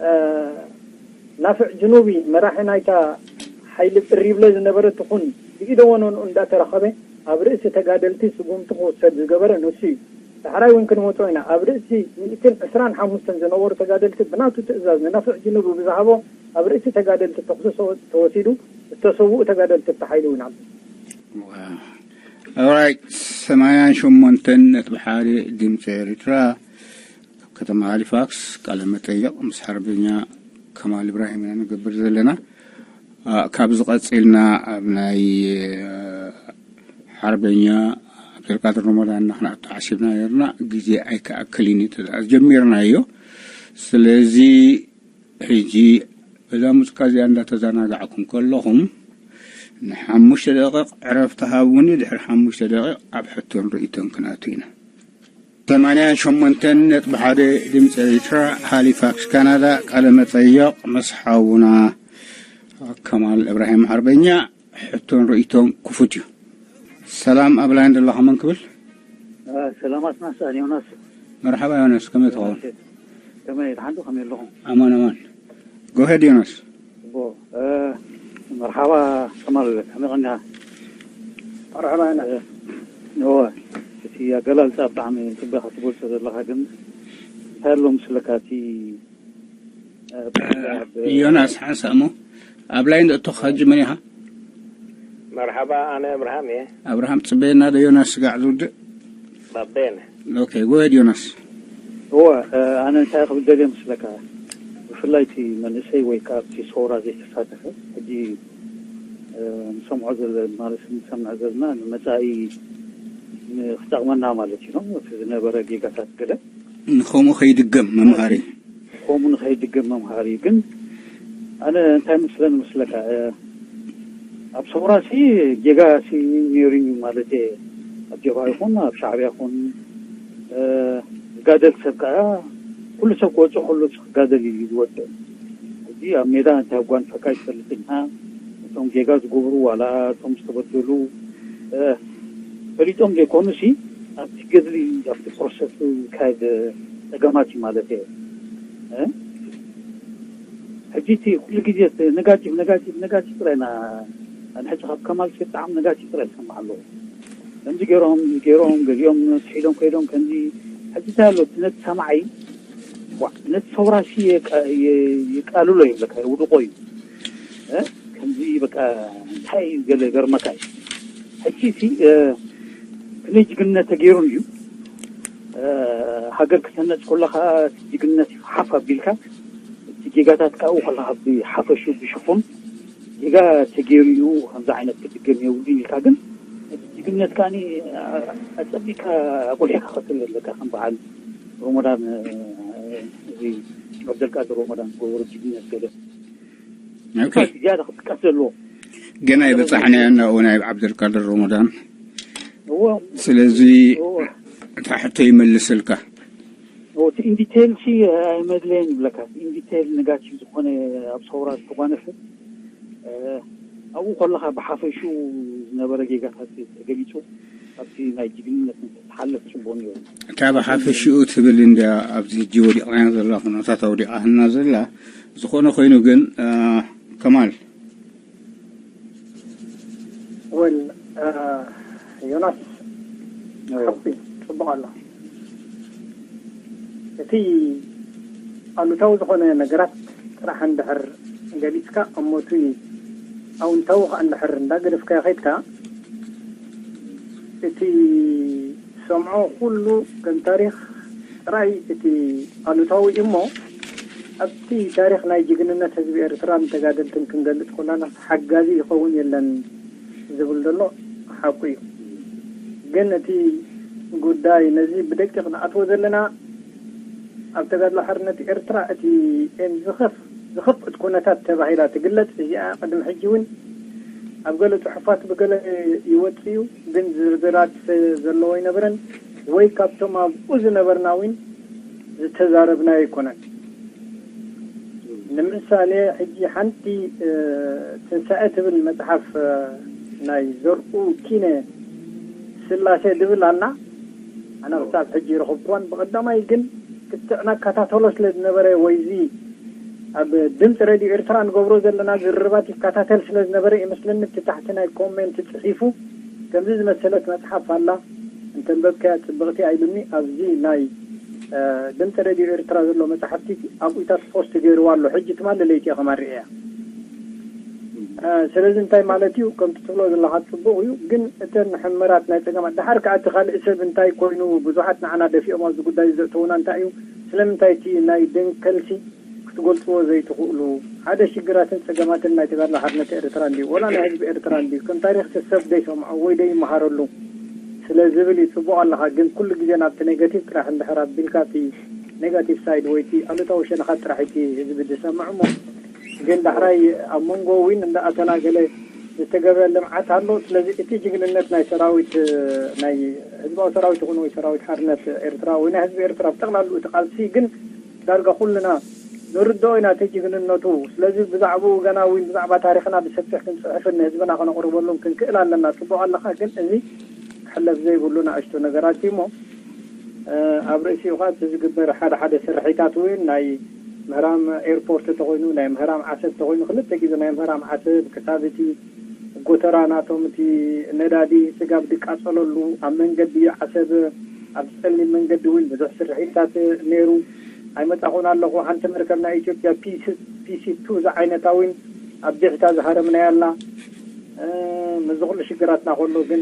እ፣ ናፍዕ ጅኑቢ መራሒ ናይታ ሓይሊ ቅሪብለ ዝነበረ ትኹን ብኢደ ወነኑ እንዳተረኸበ ኣብ ርእሲ ተጋደልቲ ስጉምቲ ክውሰድ ዝገበረ ንሱ እዩ። ዳሕራይ እውን ክንመጾ ኢና። ኣብ ርእሲ ሚእትን ዕስራን ሓሙሽተን ዝነበሩ ተጋደልቲ ብናቱ ትእዛዝ ንናፍዕ ጅኑቢ ብዝሃቦ ኣብ ርእሲ ተጋደልቲ ተኹሲ ሰወ-፣ ተወሲዱ ዝተሰውኡ ተጋደልቲ ኣብቲ ሓይሊ እውን ኣሎ። ኦራይት፣ ሰማንያን ሸሞንተን ነጥቢ ሓደ ድምፂ ኤርትራ። ካብ ከተማ ሃሊፋክስ ቃለ መጠይቕ ምስ ሓርበኛ ከማል ኢብራሂም ኢና ንገብር ዘለና። ኣ፣ ካብዚ ቀጺልና ኣብ ናይ፣ እ፣ ሓርበኛ ዓብደልቃድር ረመዳንና ክንኣቱ ሓሲብና ነርና፣ ግዜ ኣይከኣክልን እዩ፣ ተዛ-፣ ጀሚርናዮ። ስለዚ ሕጂ በዛ ሙዚቃ እዚኣ እንዳተዘናጋዕኩም ከለኹም ንሓሙሽተ ደቂቕ ዕረፍቲ ሃቡኒ፣ ድሕሪ ሓሙሽተ ደቂቕ ኣብ ሕቶን ርእይቶን ክንኣቱ ኢና። ሰማንያን ሸሞንተን ነጥቢ ሓደ ድምፂ ኤርትራ፣ ሃሊፋክስ ካናዳ፣ ቃለ መጠይቕ ምስ ሓውና ከማል እብራሂም ሓርበኛ፣ ሕቶን ርእይቶን ክፉት እዩ። ሰላም ኣብ ላይን ዘለኻ መን ክብል? እ፣ ሰላም ኣስናስ፣ ኣነ ዮናስ። መርሓባ ዮናስ፣ ከመይ ትኸውን? ከመይ፣ ደሓን ዶ፣ ከመይ ኣለኹም? ኣማን፣ ኣማን። ጎሄድ ዮናስ። ቦ፣ እ፣ መርሓባ ከማል፣ ከመይ ቀኒኻ? መርሓባ፣ ዮናስ። እ፣ እወ፣ እቲ ኣገላልጻ ብጣዕሚ ጽቡቕ ኢኻ ትገልጾ ዘለኻ፣ ግን እንታይ ኣሎ ምስለካ እቲ፣ እ፣ ዮናስ ሓንሳእ እሞ ኣብ ላይን ዘእቶኻ ሕጂ መን ኢኻ? መርሓባ፣ ኣነ ኣብርሃም እየ። ኣብርሃም ጽበየና ዶ ዮናስ ስጋዕ ዝውድእ? ባቤን። ኦኬ፣ ጎየድ ዮናስ። እወ፣ እ፣ ኣነ እንታይ ክብል ደልየ መስለካ፣ ብፍላይ እቲ መንእሰይ ወይ ከዓ ኣብቲ ሰውራ ዘይተሳተፈ፣ ሕጂ፣ እ፣ ንሰምዖ ዘለ-፣ ማለት ንሰምዕ ዘለና ንመጻኢ ንክጠቕመና ማለት እዩ፣ እቲ ዝነበረ ጌጋታት ገለ ንኸምኡ ከይድገም መምሃሪ። ከምኡ ንኸይድገም መምሃሪ እዩ። ግን ኣነ እንታይ መስለኒ መስለካ፣ እ፣ ኣብ ሰውራሲ ጌጋሲ ነይሩ እዩ ማለት እየ። ኣብ ጀብሃ ይኹን ኣብ ሻዕብያ ይኹን፣ እ፣ ዝጋደል ሰብ ከዓ ኩሉ ሰብ ክወፅእ ከሎ ክጋደል እዩ ዝወፅእ። ሕጂ ኣብ ሜዳ እንታይ ጓንፈካ ይፈልጥ ኢና። እቶም ጌጋ ዝገብሩ ዋላ እቶም ዝተበደሉ፣ እ፣ ፈሊጦም ዘይኮኑሲ ኣብቲ ገድሊ ኣብቲ ፕሮሰስ ዝካየድ ፀገማት እዩ ማለት እየ። እ? ሕጂ እቲ ኩሉ ግዜ እቲ ነጋቲቭ፣ ነጋቲቭ፣ ነጋቲቭ ጥራይ ኢና። ኣነ ሕጂ ካብ ከማል ሲ ብጣዕሚ ነጋቲቭ ጥራይ ዝሰማዕ ኣለኹ። ከምዚ ገይሮም፣ ገይሮም፣ ገሊኦም ስሒሎም ከይዶም ከምዚ። ሕጂ እንታይ ኣሎ፣ እቲ ነቲ ሰማዒ፣ ዋ፣ ነቲ ሰውራሲ የቃ-፣ የ-፣ የቃልሎ ይብለካ፣ የውድቆ እዩ። እ? ከምዚ በቃ እንታይ እዩ ገለ ገርመካ እዩ። ሕጂ እቲ፣ እ፣ ክንደይ ጅግንነት ተገይሩ እዩ። እ፣ ሃገር ክትህነጽ ከሎ ኸኣ እቲ ጅግንነት ሓፍ ኣቢልካ፣ እቲ ጌጋታት ካብኡ ከለኻ ብሓፈሽኡ ብሽፉን ጌጋ ተገይሩ እዩ፣ ከምዚ ዓይነት ክድገም የብሉን ኢልካ ግን እቲ ጅግንነት ከኣ ኣጸቢቕካ ኣጉሊሕካ ክትርኢ ኣለካ። ከም በዓል ሮሞዳን፣ እ፣ እዚ ዓብደልቃድር ሮሞዳን ዝገበሮ ጅግንነት ገለ ኦኬ። ዝያዳ ክጥቀስ ዘለዎ። ገና ኣይበጻሕናዮን ናብኡ ናይ ዓብደልቃድር ሮሞዳን። እዎ። ስለዚ እዎ። እታ ሕቶ ይመልስልካ። እዎ፣ እቲ ኢንዲቴይል ሲ ኣይመድለየን ይብለካ። ኢንዲቴይል ነጋቲቭ ዝኾነ ኣብ ሰውራ ዝተጓነፈ፣ እ፣ ኣብኡ ከለኻ ብሓፈሽኡ ዝነበረ ጌጋታት ተገሊጹ ኣብቲ ናይ ጅግንነት እንተተሓለፍ ጽቡቕ ነይሩ። እታ ብሓፈሽኡ ትብል እንድያ ኣብዚ ሕጂ ወዲቕናዮ ዘላ ኩነታት ኣውዲቓትና ዘላ። ዝኾነ ኮይኑ ግን፣ እ፣ ከማል ወል ዮናስ ሓቂ ጽቡቕ ኣሎ። እቲ ኣሉታዊ ዝኾነ ነገራት ጥራሕ እንድሕር ገሊጽካ እሞ እቲ ኣውንታዊ ከዓ እንድሕር እንዳገደፍካዮ ከይድካ እቲ ሰምዖ ኩሉ ከም ታሪኽ ጥራይ እቲ ኣሉታዊ እዩ እሞ ኣብቲ ታሪኽ ናይ ጅግንነት ህዝቢ ኤርትራን ተጋደልትን ክንገልጽ ኮላና ሓጋዚ ይኸውን የለን ዝብል ዘሎ ሓቁ እዩ። ግን እቲ ጉዳይ ነዚ ብደቂቕ ንኣትዎ ዘለና ኣብ ተጋድሎ ሓርነት ኤርትራ እቲ ዝኸፍ ዝኸፍእ ኩነታት ተባሂላ ትግለጽ። እዚኣ ቅድሚ ሕጂ እውን ኣብ ገለ ጽሑፋት ብገለ ይወጽእ እዩ፣ ግን ዝርዝራት ዘለዎ ኣይነበረን ወይ ካብቶም ኣብኡ ዝነበርና እውን ዝተዛረብናዮ ኣይኮነን። ንምሳሌ ሕጂ ሓንቲ ትንሳኤ ትብል መጽሓፍ ናይ ዘርኡ ኪነ ስላሴ ድብል ኣላ። ኣነ ክሳብ ሕጂ ይረኽብክዋን ብቐዳማይ ግን ክትዕ ናከታተሎ ስለ ዝነበረ ወይዚ ኣብ ድምፂ ሬድዮ ኤርትራ ንገብሮ ዘለና ዝርርባት ይከታተል ስለ ዝነበረ ይመስለኒ እቲ ታሕቲ ናይ ኮሜንት ፅሒፉ ከምዚ ዝመሰለት መፅሓፍ ኣላ እንተንበብካያ ፅብቕቲ ኣይሉኒ ኣብዚ ናይ ድምፂ ሬድዮ ኤርትራ ዘሎ መፅሓፍቲ ኣብኡታት ፖስት ገይርዋ ኣሎ ሕጂ ትማሊ ለይቲ እየ ከማርእ እያ ስለዚ እንታይ ማለት እዩ ከምቲ ትብሎ ዘለካ ፅቡቅ እዩ ግን እተን ሕመራት ናይ ፀገማት ደሓር ከዓ እቲ ካልእ ሰብ እንታይ ኮይኑ ብዙሓት ንዓና ደፊኦም ኣብዚ ጉዳይ ዘእተውና እንታይ እዩ ስለምንታይ እቲ ናይ ደንከልሲ ክትገልፅዎ ዘይትኽእሉ ሓደ ሽግራትን ፀገማትን ናይ ተጋድሎ ሓርነት ኤርትራ እንድዩ ወላ ናይ ህዝቢ ኤርትራ እንድዩ ከም ታሪክ ሰብ ዘይሰምዖ ወይ ዘይመሃረሉ ስለ ዝብል እዩ ፅቡቅ ኣለካ ግን ኩሉ ግዜ ናብቲ ኔጋቲቭ ጥራሕ እንድሕር ኣቢልካ እቲ ኔጋቲቭ ሳይድ ወይ እቲ ኣሉታዊ ሸነኻት ጥራሕ እቲ ህዝቢ ዝሰምዕ እሞ ግን ዳሕራይ ኣብ መንጎ ዊን እንዳኣተና ገለ ዝተገብረ ልምዓት ኣሎ ስለዚ እቲ ጅግንነት ናይ ሰራዊት ናይ ህዝባዊ ሰራዊት ይኹን ወይ ሰራዊት ሓርነት ኤርትራ ወይ ናይ ህዝቢ ኤርትራ ብጠቕላሉ እቲ ቃልሲ ግን ዳርጋ ኩልና ንርድኦ ኢና እቲ ጅግንነቱ ስለዚ ብዛዕባኡ ገና ዊን ብዛዕባ ታሪኽና ብሰፊሕ ክንፅሕፍን ንህዝብና ከነቕርበሉን ክንክእል ኣለና ፅቡቕ ኣለኻ ግን እዚ ክሕለፍ ዘይብሉ ንኣሽቱ ነገራት እዩ እሞ ኣብ ርእሲኡ ከዓ እቲ ዝግበር ሓደ ሓደ ስርሒታት እውን ናይ ምህራም ኤርፖርት ተኾይኑ፣ ናይ ምህራም ዓሰብ ተኾይኑ፣ ክልተ ግዜ ናይ ምህራም ዓሰብ ክሳብ እቲ ጎተራ ናቶም እቲ ነዳዲ ስጋብ ድቃጸለሉ ኣብ መንገዲ ዓሰብ ኣብ ጸሊም መንገዲ እውን ብዙሕ ስርሒታት ነይሩ። ኣይመጻኹን ኣለኹ። ሓንቲ መርከብ ናይ ኢትዮጵያ ፒሲ ቱ ዝዓይነታ እውን ኣብ ቢዕታ ዝሃረምናያ ኣላ። እ፣ ምስዚ ኩሉ ሽግራትና ከሎ ግን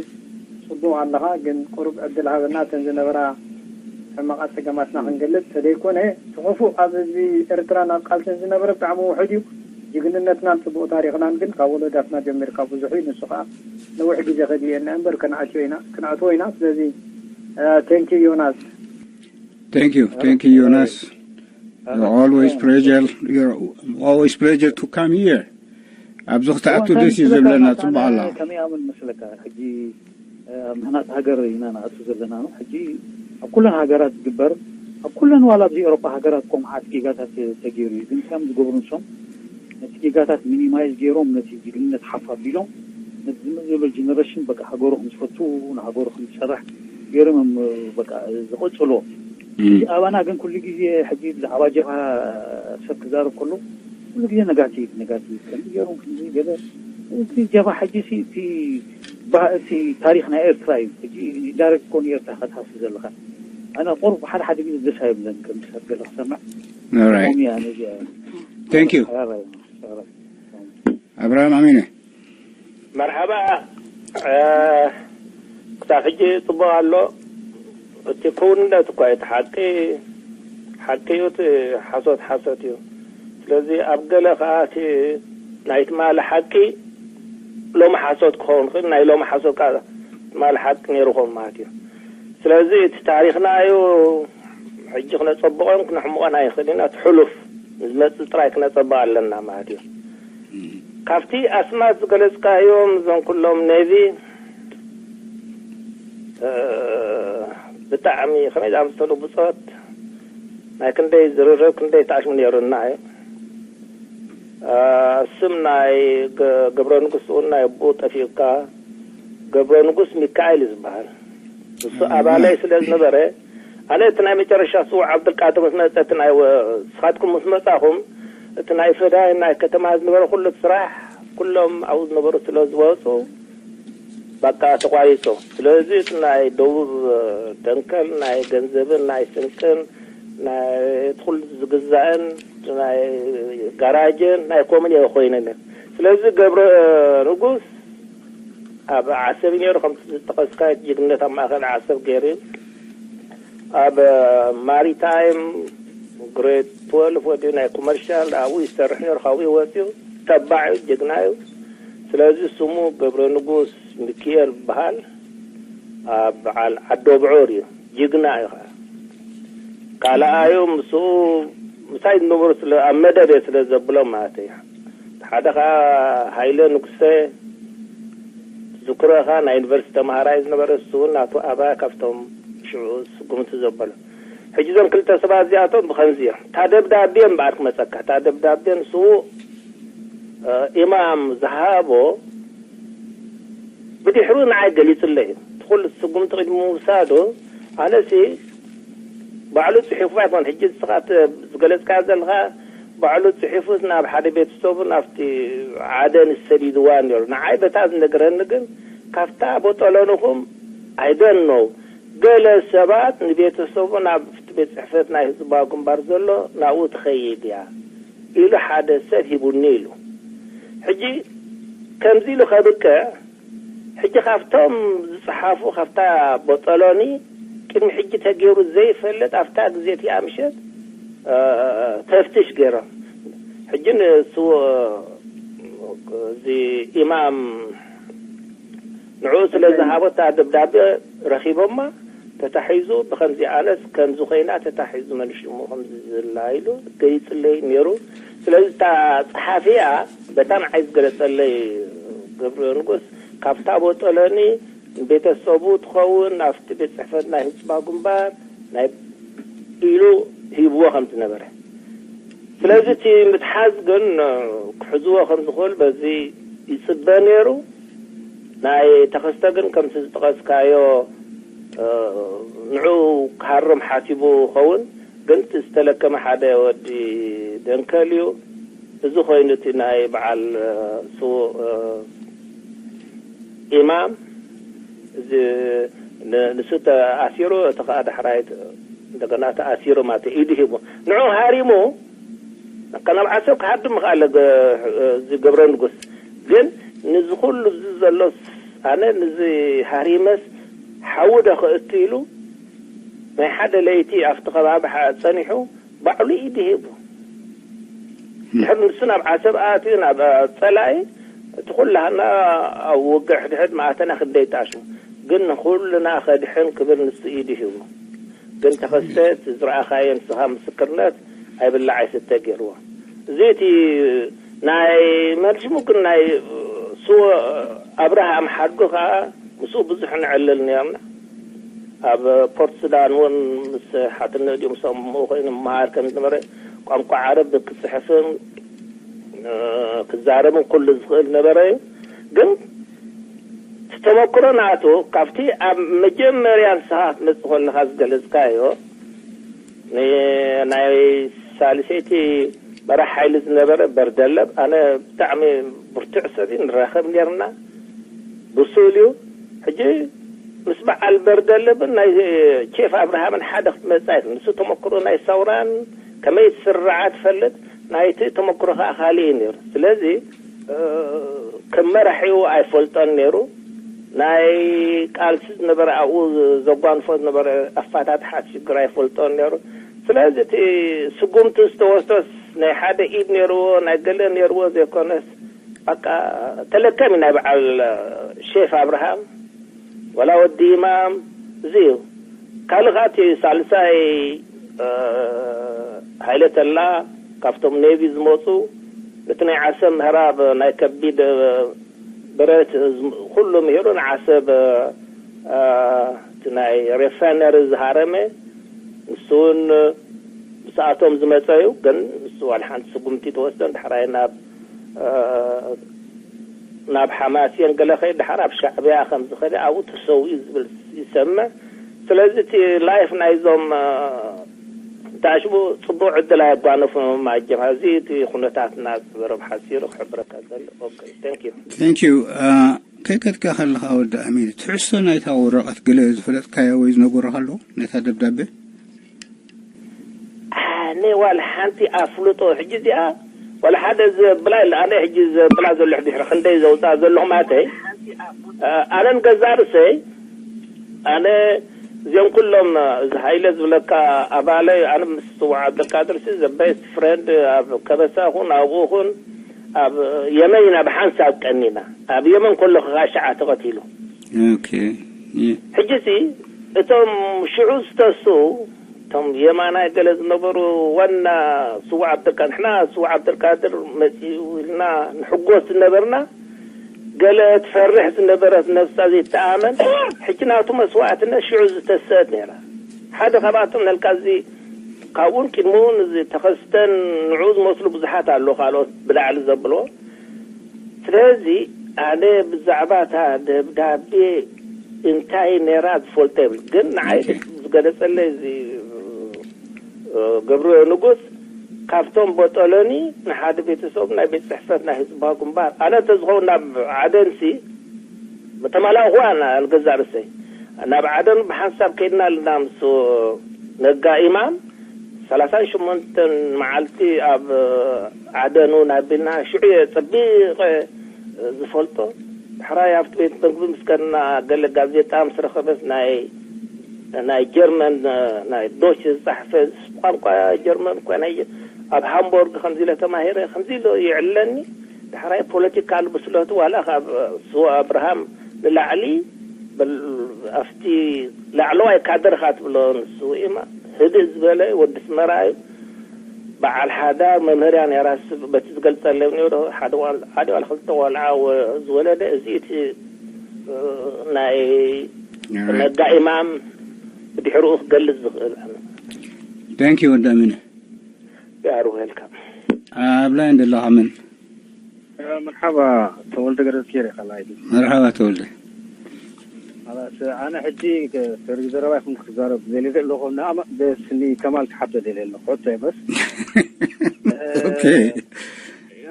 ጽቡቕ ኣለኻ። ግን ቁሩብ ዕድል ሃበና፣ እተን ዝነበራ ሕማቓት ጸገማትና ክንገልጽ ተደይኮነ፣ እቲ ክፉእ ኣብ ህዝቢ ኤርትራን ኣብ ቃልስን ዝነበረ ብጣዕሚ ውሑድ እዩ። ጅግንነትናን ጽቡቕ ታሪኽናን ግን ካብ ወለዳትና ጀሚርካ ብዙሕ እዩ። ንሱ ከኣ ነዊሕ ግዜ ከድልየና እምበር ክንኣትዮ ኢና፣ ክንኣትዎ ኢና። ስለዚ፣ እ፣ ቴንክ ዩ ዮናስ። Thank you, thank you, Jonas. You're always pleasure. You're always pleasure to come here. ኣብዚ ክትኣቱ ደስ እዩ ዝብለና። ጽቡቕ ኣላ። ከመይ ኣምን መስለካ? ሕጂ ኣብ ምህናጽ ሃገር ኢና ንኣቱ ዘለና ነው። ሕጂ ኣብ ኩለን ሃገራት ዝግበር፣ ኣብ ኩለን ዋላ ኣብዚ ኤውሮጳ ሃገራት እኮ መዓት ጌጋታት ተገይሩ እዩ። ግን ከም ዝገብሩ ንሶም ነቲ ጌጋታት ሚኒማይዝ ገይሮም፣ ነቲ ጅግንነት ሓፍ ኣቢሎም፣ ነቲ ዝመጽእ ዘሎ ጀነሬሽን በቃ ሃገሩ ከም ዝፈቱ፣ ንሃገሩ ከም ዝሰርሕ ገይሮም እዮም በቃ ዝቐጽልዎ። ሕጂ ኣባና ግን ኩሉ ግዜ ሕጂ ብዛዕባ ጀብሃ ሰብ ክዛረብ ከሎ ኩሉ ግዜ ነጋቲቭ፣ ነጋቲቭ፣ ከምዚ ገይሮም፣ ከምዚ ገለ። እቲ ጀብሃ ሕጂ ሲ እቲ ባ-፣ እቲ ታሪኽ ናይ ኤርትራ እዩ። ሕጂ ኢንዳይሬክት ኮን ኤርትራ ክትሃሲ ዘለኻ። ኣነ ቁሩብ ሓደ ሓደ ግዜ ደስ ኣይብለን ከም ሰብ ገለ ክሰምዕ። Alright. ከምኡ እያ ነዚኣ። Thank you. ሓራራይ፣ ሓራራይ። ኣብርሃም ኣሚነ። መርሓባ። እ፣ ክሳብ ሕጂ ጽቡቕ ኣሎ። እቲ ክውንነት እኳ እዩ እቲ ሓቂ፣ ሓቂ እዩ፣ እቲ ሓሶት ሓሶት እዩ። ስለዚ ኣብ ገለ ከኣ እቲ ናይ ትማሊ ሓቂ ሎሚ ሓሶት ክኸውን ይኽእል፣ ናይ ሎሚ ሓሶት ከኣ ትማሊ ሓቂ ነይሩ ክኸውን ማለት እዩ። ስለዚ እቲ ታሪኽና እዩ፣ ሕጂ ክነጸብቖን ክነሕምቖን ኣይኽእልን ኢና። እቲ ሕሉፍ ንዝመጽእ ጥራይ ክነጸብቕ ኣለና ማለት እዩ። ካብቲ ኣስማት ዝገለጽካዮም እዞም ኩሎም ኔቪ፣ እ፣ ብጣዕሚ ከመይ ዝኣመሰሉ ብጾት፣ ናይ ክንደይ ዝርርብ ክንደይ ተኣሽሙ ነይሩና እዩ። እ፣ ስም ናይ ገ-፣ ገብረ ንጉስ እውን ናይ ኣቦኡ ጠፊኡካ፣ ገብረ ንጉስ ሚካኤል እዩ ዝበሃል። ንሱ ኣባለይ ስለ ዝነበረ፣ ኣነ እቲ ናይ መጨረሻ ስዉእ ዓብዱልቃድር ምስ መጸ፣ እቲ ናይ ወ-፣ ንስኻትኩም ምስ መጻኹም፣ እቲ ናይ ፈዳይን ናይ ከተማ ዝነበረ ኩሉ እቲ ስራሕ፣ ኩሎም ኣብኡ ዝነበሩ ስለ ዝወጹ፣ በቃ ተቋሪጹ። ስለዚ እቲ ናይ ደቡብ ደንከል ናይ ገንዘብን ናይ ስንቅን ናይ እቲ ኩሉ ዝግዛእን ናይ ጋራጅን ናይ ኮምን እየ ኮይነን። ስለዚ ገብረ ንጉስ ኣብ ዓሰብ እዩ ነይሩ፣ ከምቲ ዝጠቐስካዮ ጅግንነት ኣብ ማእከል ዓሰብ ገይሩ እዩ። ኣብ ማሪታይም ግሬድ ትወልፍ ወዲኡ ናይ ኮመርሻል ኣብኡ ይሰርሕ ነይሩ፣ ካብኡ ወፂኡ ተባዕ እዩ፣ ጅግና እዩ። ስለዚ ስሙ ገብረ ንጉስ ሚኪኤል ይበሃል። ኣብ በዓል ዓዲ ኣብዑር እዩ፣ ጅግና እዩ ከዓ። ካልኣዩ ምስኡ ምሳይ ዝነበሩ ስለ ኣብ መደብ እየ ስለ ዘብሎም ማለት እዩ። ሓደ ከዓ ሃይለ ንጉሰ ዝክሮ ከዓ ናይ ዩኒቨርሲቲ ተምሃራይ ዝነበረ፣ እሱ እውን ናቱ ኣባያ ካብቶም ሽዑ ስጉምቲ ዘበሉ። ሕጂ እዞም ክልተ ሰባት እዚኣቶም ብኸምዚ እዮም። እታ ደብዳቤ እምበኣር ክመፀካ፣ እታ ደብዳቤ ንስዉ እ፣ ኢማም ዝሃቦ ብድሕሩ ንዓይ ገሊጹለይ እዩ። እቲ ኩሉ ስጉምቲ ቅድሚ ምውሳዱ ኣነሲ ባዕሉ ጽሒፉ ኣይኮን። ሕጂ ንስኻ ት-፣ ዝገለጽካዮ ዘለኻ ባዕሉ ጽሒፉስ ናብ ሓደ ቤተሰቡ ናብቲ ዓደን ሰዲድዋ ነይሩ። ንዓይ በታ ዝነገረኒ ግን ካብታ ቦጠሎንኹም I don't know፣ ገለ ሰባት ንቤተሰቡ ናብቲ ቤት ጽሕፈት ናይ ህዝባዊ ግንባር ዘሎ ናብኡ ትኸይድ እያ ኢሉ ሓደ ሰብ ሂቡኒ ኢሉ። ሕጂ ከምዚ ኢሉ ከብቅዕ ሕጂ ካብቶም ዝጸሓፉ ካብታ ቦጠሎኒ ቅድሚ ሕጂ ተገይሩ ዘይፈልጥ ኣብታ ግዜ እቲኣ ምሸት እ፣ ተፍትሽ ገይሮም። ሕጂ ንሱ እዚ ኢማም ንዕኡ ስለ ዝሃቦ እታ ደብዳቤ ረኺቦማ ተታሒዙ ብኸምዚ ኣነስ ከምዚ ኮይና ተታሒዙ መን ሽሙ ከምዚ ዝላ ኢሉ ገይጽለይ ነይሩ። ስለዚ እታ ጸሓፊኣ በታ ንዓይ ዝገለጸለይ ገብረ ንጉስ ካብታ ቦጠለኒ ቤተሰቡ ትኸውን ናብቲ ቤት ጽሕፈት ናይ ህዝባዊ ግንባር ናይ ኢሉ ሂብዎ ከም ዝነበረ። ስለዚ እቲ ምትሓዝ ግን ክሕዝዎ ከም ዝኽእል በዚ ይጽበ ነይሩ። ናይ ተኸስተ ግን ከምቲ ዝጠቐስካዮ ንዑ ክሃርም ሓሲቡ ኸውን ግን እቲ ዝተለከመ ሓደ ወዲ ደንከል እዩ። እዚ ኮይኑ እቲ ናይ በዓል፣ እ፣ ስዉእ፣ እ፣ ኢማም እዚ ን-፣ ንሱ ተኣሲሩ፣ እቲ ኸኣ ዳሕራይ እንደገና ተኣሲሩ ማለት እዩ፣ ኢዱ ሂቡ። ንዑ ሃሪሙ ካብ ናብ ዓሰብ ክሃድም ምኽኣለ ገ-፣ እዚ ገብረ ንጉስ። ግን ንዚ ኩሉ እዚ ዘሎ ኣነ ንዚ ሃሪመስ ሓዊ ዶ ክእቱ ኢሉ ናይ ሓደ ለይቲ ኣብቲ ከባቢ ሓ-፣ ጸኒሑ ባዕሉ ኢዱ ሂቡ። ድሕሪ ንሱ ናብ ዓሰብ ኣትዩ ናብ ጸላኢ እቲ ኩላህና ኣብ ውግእ ሕድሕድ መኣተና ክንደይ ተኣሽሙ። ግን ንኹልና ከድሕን ክብል ንሱ ኢዱ ሂቡ። ግን ተኸስተ እቲ ዝረኣኻዮ ንስኻ ምስክርነት ኣይብላዕ ኣይስተ ገይርዎ። እዚ እቲ ናይ መልሽሙ ግን ናይ ስወ ኣብርሃም ሓድጉ ከኣ ምስኡ ብዙሕ ንዕልል ነርና። ኣብ ፖርት ሱዳን እውን ምስ ሓትነ ድዩ ምስ ኣቦኡ ኮይኑ መሃር ከም ዝነበረ ቋንቋ ዓረብ ክጽሕፍን፣ እ፣ ክዛረብን ኩሉ ዝኽእል ነበረ እዩ። ግን እቲ ተመክሮ ናቱ ካብቲ ኣብ መጀመርያ ንስኻ ክትመጽእ ከለኻ ዝገለጽካዮ ን-፣ ናይ ሳልሰይቲ መራሕ ሓይሊ ዝነበረ በርደለብ ኣነ ብጣዕሚ ብርቱዕ ሰብ እዩ፣ ንራኸብ ነርና። ብሱል እዩ። ሕጂ ምስ በዓል በርደለብን ናይ ቼፍ ኣብርሃምን ሓደ ክትመጽእ ኣይትኽእልን። ንሱ ተመክሮ ናይ ሰውራን ከመይ ትስርዓ ትፈልጥ፣ ናይቲ ተመክሮ ከኣ ካልእ እዩ ነይሩ። ስለዚ፣ እ፣ ከም መራሒኡ ኣይፈልጦን ነይሩ። ናይ ቃልሲ ዝነበረ ኣብኡ ዘጓንፎ ዝነበረ ኣፋታትሓ ሽግር ኣይፈልጦን ነይሩ። ስለዚ እቲ ስጉምቲ ዝተወስዶስ ናይ ሓደ ኢድ ነይርዎ፣ ናይ ገለ ነይርዎ ዘይኮነስ፣ በቃ ተለከም እዩ ናይ በዓል ሼፍ ኣብርሃም፣ ወላ ወዲ ኢማም፣ እዚ እዩ። ካልእ ከኣ እቲ ሳልሳይ፣ እ፣ ሃይለ ተላ፣ ካብቶም ኔቪ ዝመጹ፣ ነቲ ናይ ዓሰብ ምህራብ ናይ ከቢድ፣ እ፣ ብረት፣ እ፣ ዝም-፣ ኩሉ ምሂሩ ንዓሰብ፣ እ፣ እ፣ እቲ ናይ ሪፋይነሪ ዝሃረመ፣ ንሱ እውን፣ እ፣ ብሰኣቶም ዝመጸ እዩ። ግን ንሱ ዋላ ሓንቲ ስጉምቲ ተወስደን፣ ዳሕራይ ናብ፣ እ፣ ናብ ሓማስየን ገለ ከይዱ፣ ደሓር ኣብ ሻዕብያ ከም ዝኸደ ኣብኡ ተሰዊኡ ዝብል ይሰምዕ። ስለዚ እቲ ላይፍ ናይዞም፣ እ፣ ታሽቡ ጽቡቕ ዕድል ኣየጓነፉ። ማጀም፣ እዚ እቲ ኩነታትና ዝበረ ብሓጺሩ ክሕብረካ ዘሎ። ኦኬ፣ thank you። Thank you። እ፣ ከይከድካ ከለኻ ወዲ ኣሚን፣ ትሕዝቶ ናይታ ወረቐት ገለ ዝፈለጥካዮ ወይ ዝነገሩኻ ኣለዉ? ናይታ ደብዳቤ? ኣነ ዋላ ሓንቲ ኣፍልጦ ሕጂ እዚኣ ዋላ ሓደ ዘብላ የለ። ኣነ ሕጂ ዘብላ ዘሎ ድሕሪ ክንደይ ዘውፅኣ ዘለኹ ማተይ፣ እ፣ ኣነን ገዛ ርእሰይ፣ ኣነ እዚኦም ኩሎም፣ እ፣ እዚ ሃይለ ዝብለካ ኣባለይ፣ ኣነ ምስ ስዉዕ ዓብደልቃድር ሲ ዘ ቤስት ፍሬንድ፣ ኣብ ከበሳ ኹን ኣብኡ ኹን ኣብ የመን ኢና ብሓንሳብ ቀኒና። ኣብ የመን ከለኹ ኸዓ ሽዓ ተቐቲሉ። ኦኬ። የ- ሕጂ ሲ እቶም ሽዑ ዝተሱ፣ እቶም የማናይ ገለ ዝነበሩ ዋና ስዉዕ ዓብደልቃ-፣ ንሕና ስዉዕ ዓብደልቃድር መጺኡ ኢልና ንሕጎስ ዝነበርና፣ ገለ ትፈርሕ ዝነበረት ነብሳ ዘይተኣመን፣ ሕጂ ናቱ መስዋእትነት ሽዑ ዝተሰአት ነይራ። ሓደ ካብኣቶም ነልካ እዚ ካብኡን ቅድምኡን እዚ ተኸስተን ንዕኡ ዝመስሉ ብዙሓት ኣለዉ፣ ካልኦት ብላዕሊ ዘብልዎ። ስለዚ ኣነ ብዛዕባ እታ ደብዳቤ እንታይ ነይራ ዝፈልጦ የብል፣ ግን ንዓይ ኦኬ። ዝገለጸለይ እዚ፣ እ፣ ገብረ ንጉስ ካብቶም ቦጦሎኒ ንሓደ ቤተሰብ ናይ ቤት ጽሕፈት ናይ ህዝባዊ ግንባር፣ ኣነ እንተዝኸውን ናብ ዓደንሲ ምተመላእኹዋ ንገዛእ ርእሰይ ናብ ዓደን ብሓንሳብ ከይድና ኣለና ምስ ነጋ ኢማም ሰላሳን ሸሞንተን መዓልቲ ኣብ ዓደን እውን ኣቢልና ሽዑ እየ ጸቢቐ ዝፈልጦ። ድሕራይ ኣብቲ ቤት መግቢ ምስ ከድና ገለ ጋዜጣ ምስ ረኸበስ ናይ ናይ ጀርመን ናይ ዶች ዝጸሓፈ ቋንቋ ጀርመን እኳ ናይ ኣብ ሃምቦርግ ከምዚ ኢለ ተማሂረ ከምዚ ኢለ ይዕለኒ። ዳሕራይ ፖለቲካል ብስለቱ ዋላ ካብ ስዋ ኣብርሃም ንላዕሊ በል ኣብቲ ላዕለዋይ ካድር ኢኻ ትብሎ ንሱ ኢማ ህድእ ዝበለ ወዲ ስመራ እዩ። በዓል ሓዳር መምህር እያ ነይራ። በቲ ዝገልጸለይ ነይሩ ሓደ ዋል-፣ ሓደ ዋላ ክልተ ቆልዓ ወ-፣ ዝወለደ እዚ እቲ ናይ ነጋ ኢማም ብድሕሪኡ ክገልጽ ዝኽእል። Thank you ወዲ ኣሚነ። You are welcome። ኣብ ላይን ዘለኻ መን? መርሓባ ተወልደ ገረዝጊሄር ኢኻ ላይቭ። መርሓባ ተወልደ። ኣነ ሕጂ ከ-፣ ሰሪ ዘረባ ይኹን ክዛረብ ደልየ ዘለኹ፣ ንኣማ-፣ በስኒ ከማል ክሓቶ ደልየ ኣለኹ። ሕቶ ይመስ። ኦኬ።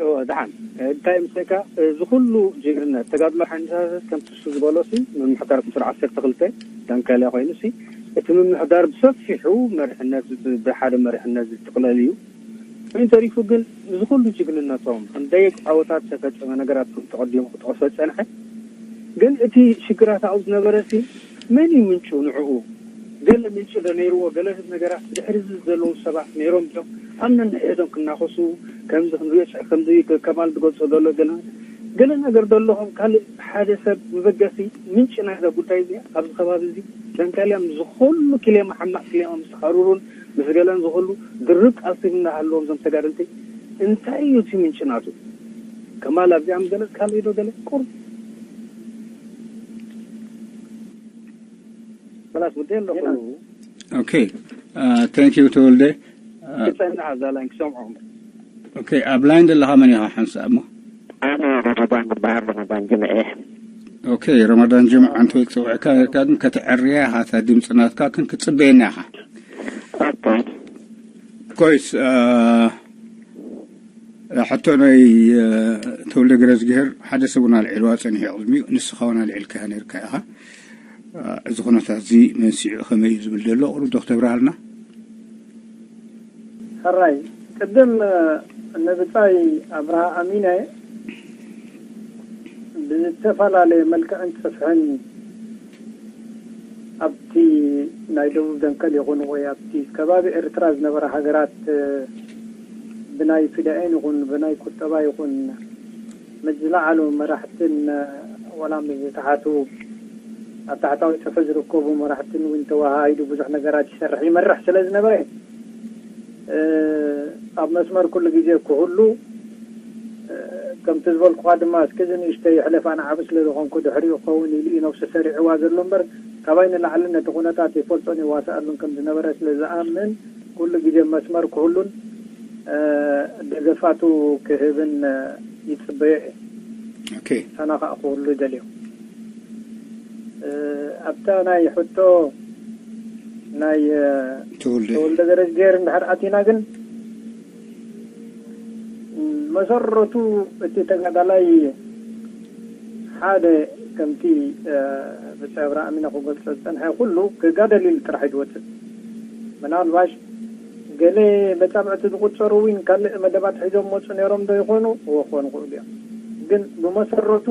እወ፣ ደሓን። እንታይ ምስለካ፣ እዚ ኩሉ ጅግርነት ተጋድሎ ሓይልታት ከምቲ እሱ ዝበሎ ሲ፣ ምምሕዳር ቁጽሪ ዓሰርተ ክልተ ዳንካልያ ኮይኑ ሲ፣ እቲ ምምሕዳር ብሰፊሑ መሪሕነት ብ-፣ ብሓደ መሪሕነት ዝጥቕለል እዩ። ኮይኑ ተሪፉ ግን እዚ ኩሉ ጅግንነቶም፣ ክንደይ ዓወታት ዝተፈጸመ ነገራት ከም ተቐዲሙ ክጠቕሶ ዝጸንሐ፣ ግን እቲ ሽግራት ኣብኡ ዝነበረ ሲ፣ መን እዩ ምንጩ ንዕኡ? ገለ ምንጪ ዶ ነይርዎ? ገለ ነገራት ብድሕሪ እዚ ዘለዉ ሰባት ነይሮም ድዮም? ኣብ ነንሕድሕዶም ክናኸሱ፣ ከምዚ ክንሪኦ ጸ-፣ ከምዚ ከ-፣ ከማል ዝገልጾ ዘሎ ገለ፣ ገለ ነገር ዶ ኣለኹም? ካልእ ሓደ ሰብ መበገሲ ምንጪ ናይዛ ጉዳይ እዚኣ ኣብዚ ከባቢ እዚ ደንቀልያ ምስ ዝኹሉ ክሌማ፣ ሓማቕ ክሌማ ምስ ተኻርሩን ምስ ገለን ዝኹሉ ድርብ ቃልሲ እናሃለዎም እዞም ተጋደልቲ እንታይ እዩ እቲ ምንጪ ናቱ? ከማል ኣብዚኣ ምስ ገለጽ ካልእ ዶ ገለ ቁሩብ በላስ ውዴ ኣለኹ። ኦኬ፣ ታንክ ዩ ተወልደ። ክጸንሕ ኣብዛ ላይን ክሰምዖ እምበር። ኦኬ፣ ኣብ ላይን ዘለኻ መን ኢኻ ሓንሳእ እሞ? ኣነ ረመዳን ዝበሃል ረመዳን ጅምዐ። ኦኬ፣ ረመዳን ጅምዓ እንተ ክጸውዕካ ነርካ ግን ከተዕርያ ኢኻ እታ ድምጺ ናትካ ግን ክትጽበየና ኢኻ። ኦኬ። ኮይስ፣ አ፣ ሕቶ ናይ፣ አ፣ ተወልደ ገረዝግሄር ሓደ ሰብ እውን ኣልዒልዋ ጸኒሑ እዩ ቅድሚኡ፣ ንስኻ እውን ኣልዒልካያ ነርካ ኢኻ። አ፣ እዚ ኩነታት እዚ መንስዒኡ ከመይ እዩ ዝብል ዘሎ ቁሩብ ዶ ክተብርሃልና? ሕራይ፣ ቅድም ንብጻይ ኣብርሃ ኣሚነ ብዝተፈላለየ መልክዕን ጽፍሕን ኣብቲ ናይ ደቡብ ደንከል ይኹን ወይ ኣብቲ ከባቢ ኤርትራ ዝነበራ ሃገራት ብናይ ፊዳኤን ይኹን ብናይ ቁጠባ ይኹን ምስ ዝለዓሉ መራሕትን ዋላ ምስ ዝተሓቱ ኣብ ታሕታዊ ጽፍሒ ዝርከቡ መራሕትን እውን ተወሃሂዱ ብዙሕ ነገራት ይሰርሕ ይመርሕ ስለ ዝነበረ፣ እ፣ ኣብ መስመር ኩሉ ግዜ ክህሉ፣ እ፣ ከምቲ ዝበልኩኻ ድማ እስኪ እዚ ንእሽተይ ይሕለፍ ኣነ ዓቢ ስለ ዝኾንኩ ድሕሪኡ ክኸውን ኢሉ እዩ ነብሱ ሰሪዕዋ ዘሎ እምበር ካባይ ንላዕሊ ነቲ ኩነታት ይፈልጦን ይዋስኣሉን ከም ዝነበረ ስለ ዝኣምን ኩሉ ግዜ መስመር ክህሉን፣ እ፣ ደገፋቱ ክህብን፣ እ፣ ይጽበዮ እየ። ኦኬ። ኣና ከኣ ክህሉ ደልዮ። እ፣ ኣብታ ናይ ሕቶ ናይ፣ እ፣ ተወልደ። ተወልደ ገረዝግሄር እንድሕር ኣቲና ግን፣ እ፣ መሰረቱ እቲ ተጋዳላይ ሓደ ከምቲ፣ እ፣ ብጻይ ኣብርሃ ኣሚነ ክገልጾ ዝጸንሐ ኩሉ ክጋደል ኢሉ ጥራሕ እዩ ዝወጽእ። ምናልባሽ ገለ መጻብዕቲ ዝቁጸሩ እውን ካልእ መደባት ሒዞም መጹ ነይሮም ዶ ይኾኑ? እወ ክኾኑ ይኽእሉ እዮም። ግን ብመሰረቱ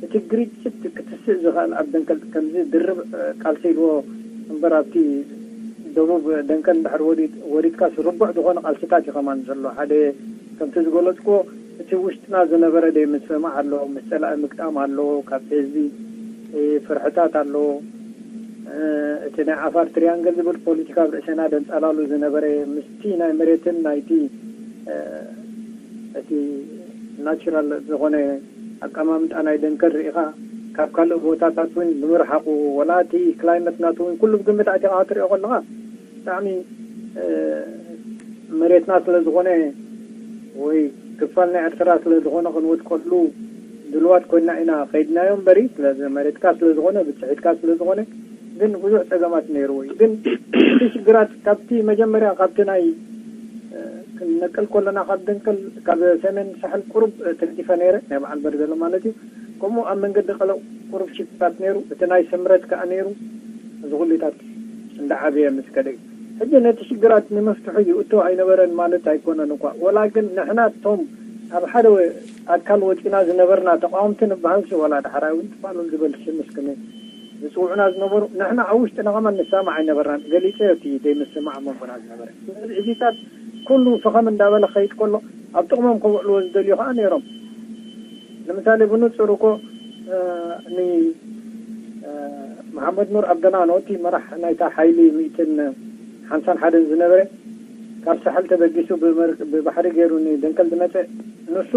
እቲ ግርጭት ክትስእ ዝኽእል ኣብ ደንከል ከምዚ ድርብ፣ እ፣ ቃልሲ ኢልዎ እምበር ኣብቲ ደቡብ ደንከል እንድሕር ወሪድ-፣ ወሪድካስ ርቡዕ ዝኾነ ቃልስታት እዩ ከማን ዘሎ። ሓደ ከምቲ ዝገለጽክዎ እቲ ውሽጥና ዝነበረ ደይ ምስምማዕ ኣሎ፣ ምስ ጸላኢ ምግጣም ኣሎ፣ ካብቲ ህዝቢ፣ እ፣ ፍርሕታት ኣሎ። እ፣ እቲ ናይ ዓፋር ትሪያንግል ዝብል ፖለቲካ ኣብ ርእስና ደንጻላሉ ዝነበረ ምስቲ ናይ መሬትን ናይቲ፣ እ፣ እቲ ናቹራል ዝኾነ ኣቀማምጣ ናይ ደንከል ርኢኻ ካብ ካልእ ቦታታት እውን ብምርሓቑ ወላ እቲ ክላይመት ናቱ እውን ኩሉ ብግምት ኣቲኻ ክትሪኦ ከለኻ ብጣዕሚ፣ እ፣ መሬትና ስለ ዝኾነ ወይ ክፋል ናይ ኤርትራ ስለ ዝኾነ ክንወድቀሉ ድልዋት ኮይና ኢና ከይድናዮ እምበሪ፣ ስለዚ መሬትካ ስለ ዝኾነ ብጽሒትካ ስለ ዝኾነ ግን ብዙሕ ጸገማት ነይርዎ እዩ። ግን እቲ ሽግራት ካብቲ መጀመርያ ካብቲ ናይ፣ እ፣ ክንነቅል ከለና ካብ ደንከል ካብ ሰሜን ሳሕል ቁሩብ፣ እ፣ ተንኪፈ ነይረ ናይ በዓል በርገሎ ማለት እዩ። ከምኡ ኣብ መንገዲ ቀለብ ቁሩብ ሽግራት ነይሩ። እቲ ናይ ስምረት ከኣ ነይሩ። እዚ ኩሉታት እንዳዓበየ ምስ ከደ እዩ። ሕጂ ነቲ ሽግራት ንምፍትሑ ይእቶ ኣይነበረን ማለት ኣይኮነን እኳ። ወላ ግን ንሕና እቶም ኣብ ሓደ ወ-፣ ኣካል ወጺና ዝነበርና ተቃወምቲ ንበሃልሲ ወላ ዳሕራይ እውን ትፋሉን ዝበል ሽም እስክን ዝጽውዑና ዝነበሩ ንሕና ኣብ ውሽጥና ከማን ንሰማዕ ኣይነበርናን። ገሊጸ እቲ ዘይምስማዕ ኣብ መንጎና ዝነበረ። ስለዚ እዚታት ኩሉ ፈኸም እንዳበለ ክኸይድ ከሎ ኣብ ጥቕሞም ከውዕልዎ ዝደልዩ ከኣ ነይሮም። ንምሳሌ ብንጹር እኮ፣ እ፣ ን-፣ እ፣ መሓመድ ኑር ኣብደናኖ እቲ መራሕ ናይታ ሓይሊ ሚእትን ሓምሳን ሓደን ዝነበረ ካብ ሳሕል ተበጊሱ ብመር-፣ ብባሕሪ ገይሩ ንደንከል ዝመጸ ንሱ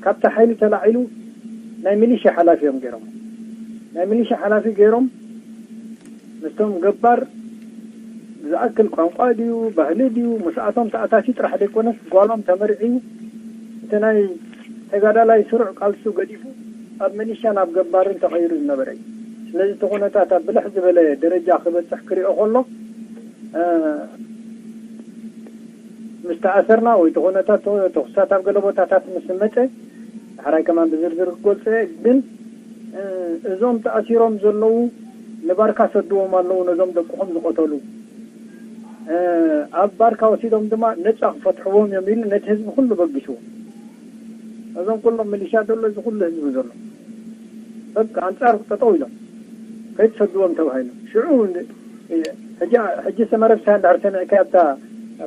ካብቲ ሓይሊ ተላዒሉ ናይ ሚሊሻ ሓላፊ እዮም ገይሮም። ናይ ሚሊሻ ሓላፊ ገይሮም ምስቶም ገባር ዝኣክል ቋንቋ ድዩ፣ ባህሊ ድዩ፣ ምስኣቶም ተኣታትዩ ጥራሕ ዘይኮነስ ጓሎም ተመርዕዩ እቲ ናይ ተጋዳላይ ስሩዕ ቃልሱ ገዲፉ ኣብ ሚሊሻ ናብ ገባርን ተቐይሩ ዝነበረ እዩ። ስለዚ እቲ ኩነታት ኣብ ብልሕ ዝበለ ደረጃ ክበፅሕ ክሪኦ ከሎ፣ እ፣ ምስ ተኣሰርና ወይ እቲ ኩነታት ተኹስታት ኣብ ገለ ቦታታት ምስ መፀ፣ ዳሕራይ ከማን ብዝርዝር ክገልፆ እየ። ግን፣ እ፣ እዞም ተኣሲሮም ዘለዉ ንባርካ ሰድዎም ኣለዉ፣ ነዞም ደቅኹም ዝቐተሉ። እ፣ ኣብ ባርካ ወሲዶም ድማ ነፃ ክፈትሕዎም እዮም ኢሉ ነቲ ህዝቢ ኩሉ በጊስዎ። እዞም ኩሎም ሚሊሻ ዘሎ፣ እዚ ኩሉ ህዝቢ ዘሎ፣ በቃ ኣንጻር ጠጠው ኢሎም ከይትሰድዎም ተባሂሉ። ሽዑ ን-፣ ሕጂ፣ ሕጂ ሰመረ ፍስሃ እንድሕር ሰሚዕካ ኣብታ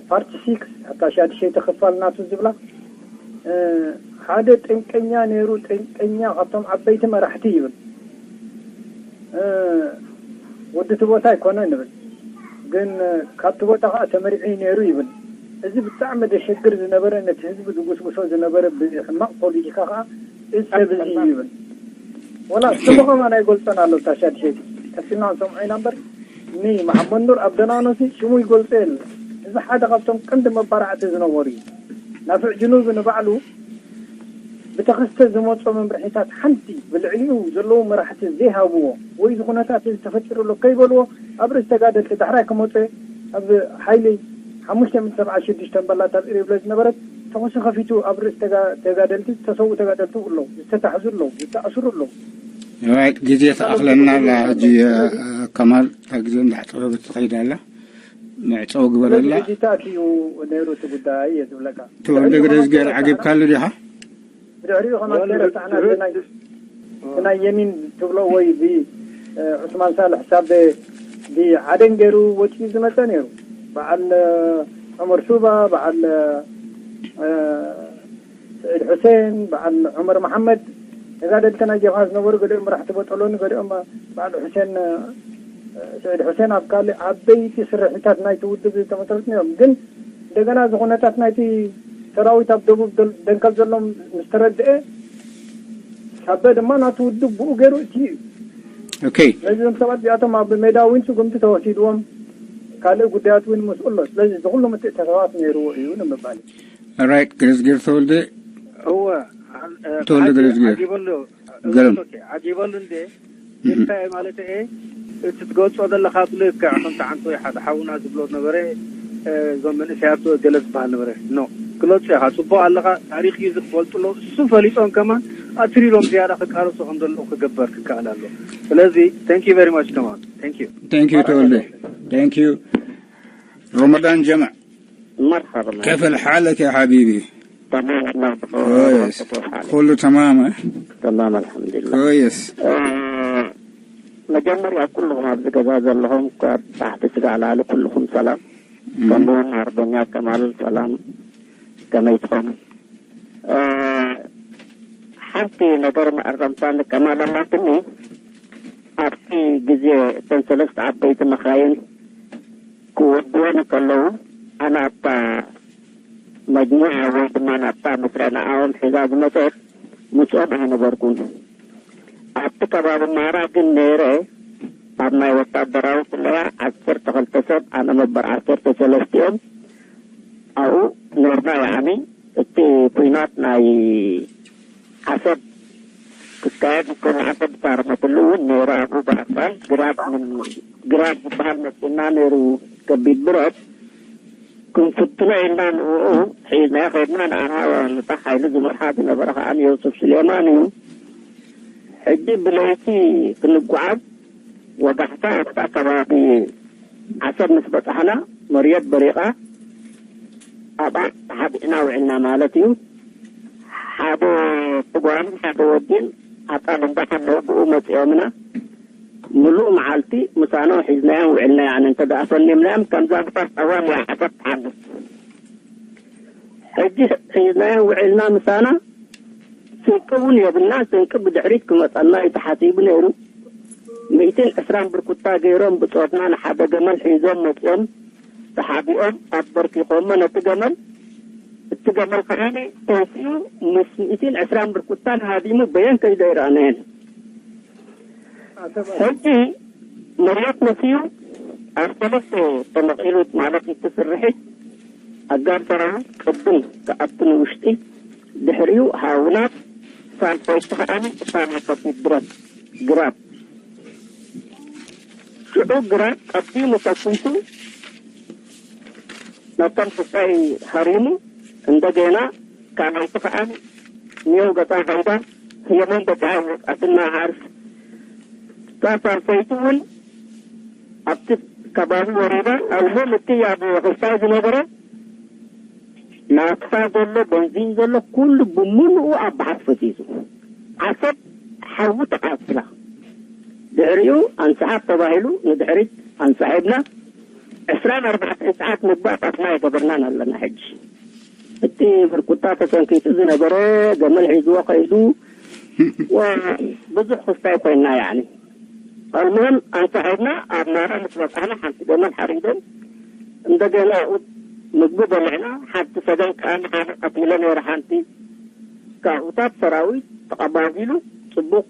ፓርቲ ሲክስ፣ ኣብታ ሻድሸይቲ ክፋል ናቱ ዝብላ፣ እ፣ ሓደ ጠንቀኛ ነይሩ፣ ጠንቀኛ ካብቶም ዓበይቲ መራሕቲ ይብል። እ፣ ወዲ እቲ ቦታ ኣይኮነ ንብል፣ ግን፣ እ፣ ካብቲ ቦታ ከዓ ተመሪዑ ነይሩ ይብል። እዚ ብጣዕሚ ደሸግር ዝነበረ፣ ነቲ ህዝቢ ዝጉስጉሶ ዝነበረ ብሕማቕ ፖለቲካ ከዓ እዚ ሰብ እዚ እዩ ይብል። ወላ ስሙ ከማን ኣይገልጾን ኣሎ፣ እታ ሻድሸይቲ ቀሲልና ንሰምዖ ኢና እምበር፣ ኒ መሓመድ ኑር ኣብ ደናኖሲ ሽሙ ይገልጾ የለ። እዚ ሓደ ካብቶም ቀንዲ መባራዕቲ ዝነበሩ እዩ። ናፍዕ ጅኑብ ንባዕሉ ብተኸስተ ዝመጾ መምርሒታት ሓንቲ ብልዕሊኡ ዘለዉ መራሕቲ ዘይሃብዎ ወይ እዚ ኩነታት እዚ ተፈጢሩ ኣሎ ከይበልዎ ኣብ ርእሲ ተጋደልቲ ዳሕራይ ክመጾ ኣብ ሓይሊ ሓሙሽተ ሚእቲ ሰብዓ ሽዱሽተ በላታ ኣብ ኢሬብለ ዝነበረት ተኹሲ ከፊቱ ኣብ ርእሲ ተጋ-፣ ተጋደልቲ ዝተሰዉ ተጋደልቲ ኣለዉ፣ ዝተታሕዙ ኣለዉ፣ ዝተኣስሩ ኣለዉ። ራይት፣ ግዜ ተኣኽለና ኣላ ሕጂ። ከማል፣ እታ ግዜ እንዳሕፀረበት ትኸይድ ኣላ። መዕፀዊ ግበረላ። ስለዚ ሕጂ ተኣኪቡ ነይሩ እቲ ጉዳይ እየ ዝብለካ። ተወልደ ገደዝጌር ዓጊብካሉ ዲኻ? ብድሕሪኡ ከማን ተረሳዕና። ብድሕሪኡ ናይ፣ ናይ የሚን ትብሎ ወይ እዚ፣ እ፣ ዑስማን ሳልሕ ሳብ ብዓደን ገይሩ ወፂኡ ዝመፀ ነይሩ። በዓል፣ እ፣ ዑመር ሹባ፣ በዓል፣ እ፣ ስዒድ ሑሴን፣ በዓል ዑመር መሓመድ፣ ተጋደልቲ ናይ ጀብሃ ዝነበሩ፣ ገሊኦም መራሕቲ በጠሎኒ፣ ገሊኦም በዓል ሑሴን፣ እ፣ ስዒድ ሑሴን ኣብ ካልእ ዓበይቲ ስርሒታት ናይቲ ውድብ ዝተመስረቱ ነይሮም። ግን እንደገና እዚ ኩነታት ናይቲ ሰራዊት ኣብ ደቡብ ደል-፣ ደንከል ዘሎ ምስ ተረድአ፣ ሳበ ድማ ናቱ ውድብ ብኡ ገይሩ እቲ እዩ። ኦኬ። ስለዚ እዞም ሰባት እዚኣቶም ኣብ ሜዳ እውን ስጉምቲ ተወሲድዎም፣ ካልእ ጉዳያት እውን ምስኡ ኣሎ። ስለዚ እዚ ኩሉ ምትእትታዋት ነይርዎ እዩ ንምባል እዩ። ራይት፣ ገረዝጌር ተወልደ። እወ፣ አ-፣ እ፣ ተወልደ ዓጂ-፣ ገረዝጌር። ዓጂበሉ፣ ገረም። ኦኬ፣ ዓጂበሉ እንዴ? እህ። እንታይ ማለት እየ? እቲ ትገልጾ ዘለኻ ብልክዕ ከምቲ ዓንቶ ሓደ ሓውና ዝብሎ ነበረ፣ እ፣ እዞም መንእሰያት ገለ ዝበሃል ነበረ። ኖ፣ ግለጹ ኢኻ፣ ጽቡቕ ኣለኻ፣ ታሪኽ እዩ ዝፈልጡ ኣለዉ። እሱ ፈሊጦም ከማን ኣትሪሮም ዝያዳ ክቃለሱ ከም ዘለዉ ክግበር ክከኣል ኣለዎ። ስለዚ፣ thank you very much ከማን። Thank you። Thank you ተወልደ። Thank you። ረመዳን ጀምዕ። مرحبا. كيف الحالك يا حبيبي؟ تمام والله. كويس. كيف حالك؟ كله تمام، ها؟ تمام الحمد لله. كويس. آه، መጀመርያ ኩልኹም ኣብዚ ገዛ ዘለኹም ካብ ታሕቲ ስጋዕ ላዕሊ ኩልኹም ሰላም። እም። ከምኡውን ኣርበኛ ከማል ሰላም፣ ከመይ ትኾኑ? እ፣ ሓንቲ ነገር መኣረምታ ንከማል ኣላትኒ። ኣብቲ ግዜ እተን ሰለስተ ዓበይቲ መኻይን ክወድወን ከለዉ፣ ኣነ ኣብታ መጅሙዓ ወይ ድማ ናብታ መስርያ ንኣኦም ሒዛ ዝመጸት ምስኦም ኣይነበርኩን። ኣብቲ ከባቢ ማራ ግን ነይረ። ኣብ ናይ ወታደራዊ ስለያ ዓሰርተ ክልተ ሰብ፣ ኣነ መበር ዓሰርተ ሰለስተ እዮም። ኣብኡ ነርና፣ ያዕኒ እቲ ኲናት ናይ ዓሰብ ክካየድ፣ ኮነ ዓሰብ ዝታረመትሉ እውን ነይረ። ኣብኡ ብኣካል ግራብ ምን-፣ ግራብ ዝበሃል መፂና ነይሩ፣ ከቢድ ብረት። ክንፍትኖ ኢልና ንዕኡ ሒዝናዮ ከድና፣ ንኣና ነታ ሓይሊ ዝመርሓ ዝነበረ ከዓ ዮሱፍ ስሌማን እዩ። ሕጂ ብለይቲ ክንጓዓዝ ወጋሕታ ኣብታ ከባቢ ዓሰብ ምስ በጻሕና፣ መርየት በሪቓ፣ ኣብኣ ተሓቢእና ውዒልና ማለት እዩ። ሓደ ጓልን ሓደ ወዲን ኣጣል እንዳሓለዉ ብኡ መጺኦምና። ምሉእ መዓልቲ ምሳኖም ሒዝናዮም ውዒልና። ያዕኒ እንተ ደኣ ፈኒምናዮም፣ ከምዛ ክሳብ ጸዋም እያ ዓሰብ ትሓልፍ። ሕጂ ሒዝናዮ ውዒልና ምሳና፣ ስንቂ እውን የብልና። ስንቂ ብድሕሪት ክመጸና እዩ ተሓሲቡ ነይሩ። ሚእትን ዕስራን ብርኩታ ገይሮም ብጾትና ንሓደ ገመል ሒዞም መጺኦም፣ ተሓቢኦም ኣበርኪኾሞ ነቲ ገመል። እቲ ገመል ከዓኒ ተንሲኡ ምስ ሚእትን ዕስራን ብርኩታን ሃዲሙ በየን ከይደ ኣይረኣናዮን። ሕጂ መሬት መሲዩ ኣብ ሰለስተ ተመቒሉ ማለት እዩ እቲ ስርሒት። ኣጋር ሰራዊት ቅድም ክኣቱ ንውሽጢ፣ ድሕሪኡ ሃውናት፣ ሳልሰይቲ ከዓኒ እሳና ከቢድ ብረት ግራብ። ሽዑ ግራት ቀዲሙ ተኩሱ ነቶም ስሳይ ሃሪሙ፣ እንደገና ካልኣይቲ ከኣ ሜው ገጻ ከይዳ፣ ህየሞም በጃ ወጻትና ሃርስ። እታ ሳልሰይቲ እውን ኣብቲ ከባቢ ወሪዳ፣ ኣብዞም እቲ ኣብ ሕሳይ ዝነበረ ናፍታ ዘሎ፣ በንዚን ዘሎ፣ ኩሉ ብምሉኡ ኣብ ባሕሪ ፈሲሱ። ዓሰብ ሓዊ ተቓጺላ። ድሕሪኡ ኣንስሓብ ተባሂሉ ንድሕሪት ኣንሳሒብና። ዕስራን ኣርባዕተን ሰዓት ምግቢ ኣጣፍና ኣይገበርናን ኣለና። ሕጂ እቲ ብርኩታ ተጸንኪቱ ዝነበረ ገመል ሒዝዎ ከይዱ። ወ-፣ ብዙሕ ክስታይ ኮይና፣ ያኒ። ኣልሙሀም ኣንሳሒብና ኣብ ማራ ምስ በጻሕና ሓንቲ ገመል ሓሪዶም፣ እንደገና ኣብኡ ምግቢ በሊዕና። ሓንቲ ሰገን ከኣ ንሓደ ቀቲለ ነይረ። ሓንቲ ካብኡታት ሰራዊት ተቐባቢሉ ጽቡቕ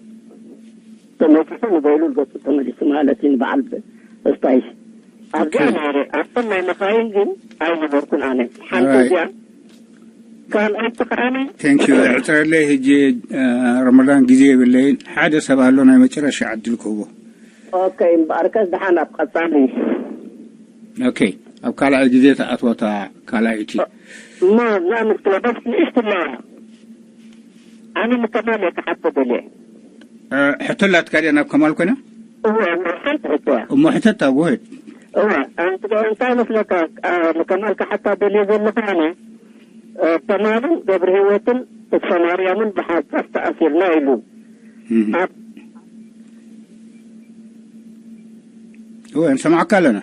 ተመኪሱ ንበይኑ ገጹ ተመሊሱ ማለት እዩ። ንበዓል ስፓይስ ኣብዚኣ ኦኬ። ነይረ። ኣብተን ናይ መኻይን ግን ኣይነበርኩን ኣነ። ሓንቲ right። እዚኣ ካልኣይቲ ከኣ Thank you። ዕፅረለይ ሕጂ፣ እ፣ ረመዳን ግዜ የብለይን። ሓደ ሰብ ኣሎ፣ ናይ መጨረሻ ዕድል ክህቦ። ኦኬ፣ እምበኣርከስ ደሓን ኣብ ቀጻሊ። ኦኬ፣ ኣብ ካልኣይ ግዜ ተኣትወታ ካልኣይቲ። እሞ፣ ና ንክለበስ ንእሽትላ። ኣነ ንከማል እየ ክሓቶ ደልየ። እ፣ ሕቶ ኣላትካ ድያ ናብ ከማል ኮይና? እወ፣ እወ፣ ሓንቲ ሕቶ እያ። እሞ ሕተታ፣ go ahead። እወ፣ ኣንቲ እንታይ መስለካ፣ እ፣ ንከማል ክሓታ ደልየ ዘለኹ ኣነ፣ እ፣ ከማልን ገብረ ህይወትን ተስፋ ማርያምን ብሓንሳብ ተኣሲርና ኢሉ። እህ። ኣብ እወ፣ ንሰማዕካ ኣለና።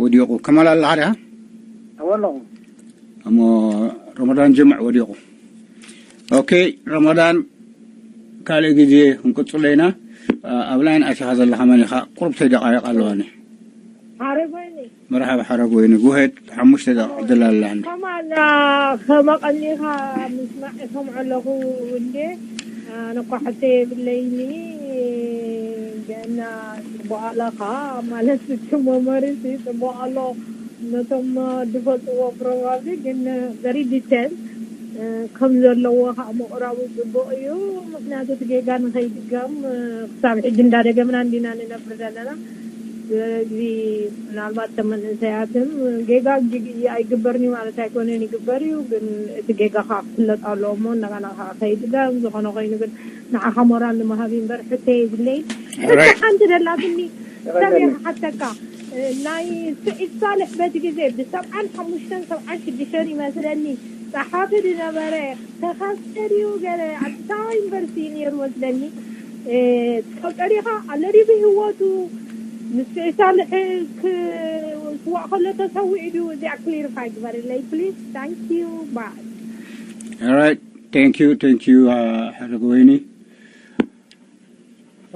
ወዲቑ። ከማል ኣለኻ ዲኻ? እወ ኣለኹ። እሞ ረመዳን ጅምዕ ወዲቑ። ኦኬ፣ ረመዳን ካልእ ግዜ ክንቅጽሎ ኢና። ኣብ ላይን ኣቲኻ ዘለኻ መን ኢኻ? ቁሩብ ተይ ደቓይቕ ኣለዋኒ። ሓረጎይኒ። መርሓባ ሓረጎይኒ። Go ahead፣ ሓሙሽተ ደቓ ዕድል ኣለኒ። ከማል፣ ከመቐኒኻ ምስማዕ እሰምዖ ኣለኹ እንዴ? ኣነ እኳ ሕቶ የብለይኒ። ገና ጽቡቕ ኣለኻ ማለት እቲ መመርሲ ጽቡቕ ኣሎ። ነቶም ድፈልጥዎ probably ግን very detail ከም ዘለዎ ከዓ ምቕራቡ ጽቡቕ እዩ። ምኽንያቱ እቲ ጌጋ ንኸይድገም ክሳብ ሕጂ እንዳደገምና እንዲና ንነብር ዘለና። ስለዚ ምናልባት እቶም መንእሰያትን ጌጋ ጊ-፣ ኣይግበርን እዩ ማለት ኣይኮነን፣ ይግበር እዩ። ግን እቲ ጌጋ ከዓ ክፍለጥ ኣለዎ እሞ እንደገና ከዓ ከይድገም። ዝኾነ ኮይኑ ግን ንዓኻ ሞራል ንምሃብ እዩ እምበር ሕቶ የብለይን። ሕቶ right። ሓንቲ ደላትኒ ሰብ እየ ክሓተካ። ናይ ስዒድ ሳልሕ በቲ ግዜ ብሰብዓን ሓሙሽተን ሰብዓን ሽዱሽተን ይመስለኒ ጸሓፊ ዝነበረ ተኸስተ ድዩ ገለ ኣዲስ ኣበባ ዩኒቨርሲቲ ነይሩ መስለኒ። እ፣ ትፈልጦ ዲኻ? ኣሎ ድዩ ብህይወቱ? ምስ ስዒድ ሳልሕ ክስዋእ ከሎ ተሰዊኡ ድዩ? እዚኣ ክሊሪፋይ ግበርለይ ፕሊዝ። ታንክ ዩ። ባይ። All right. Thank you, thank you, uh, ሓረግ ወይኒ።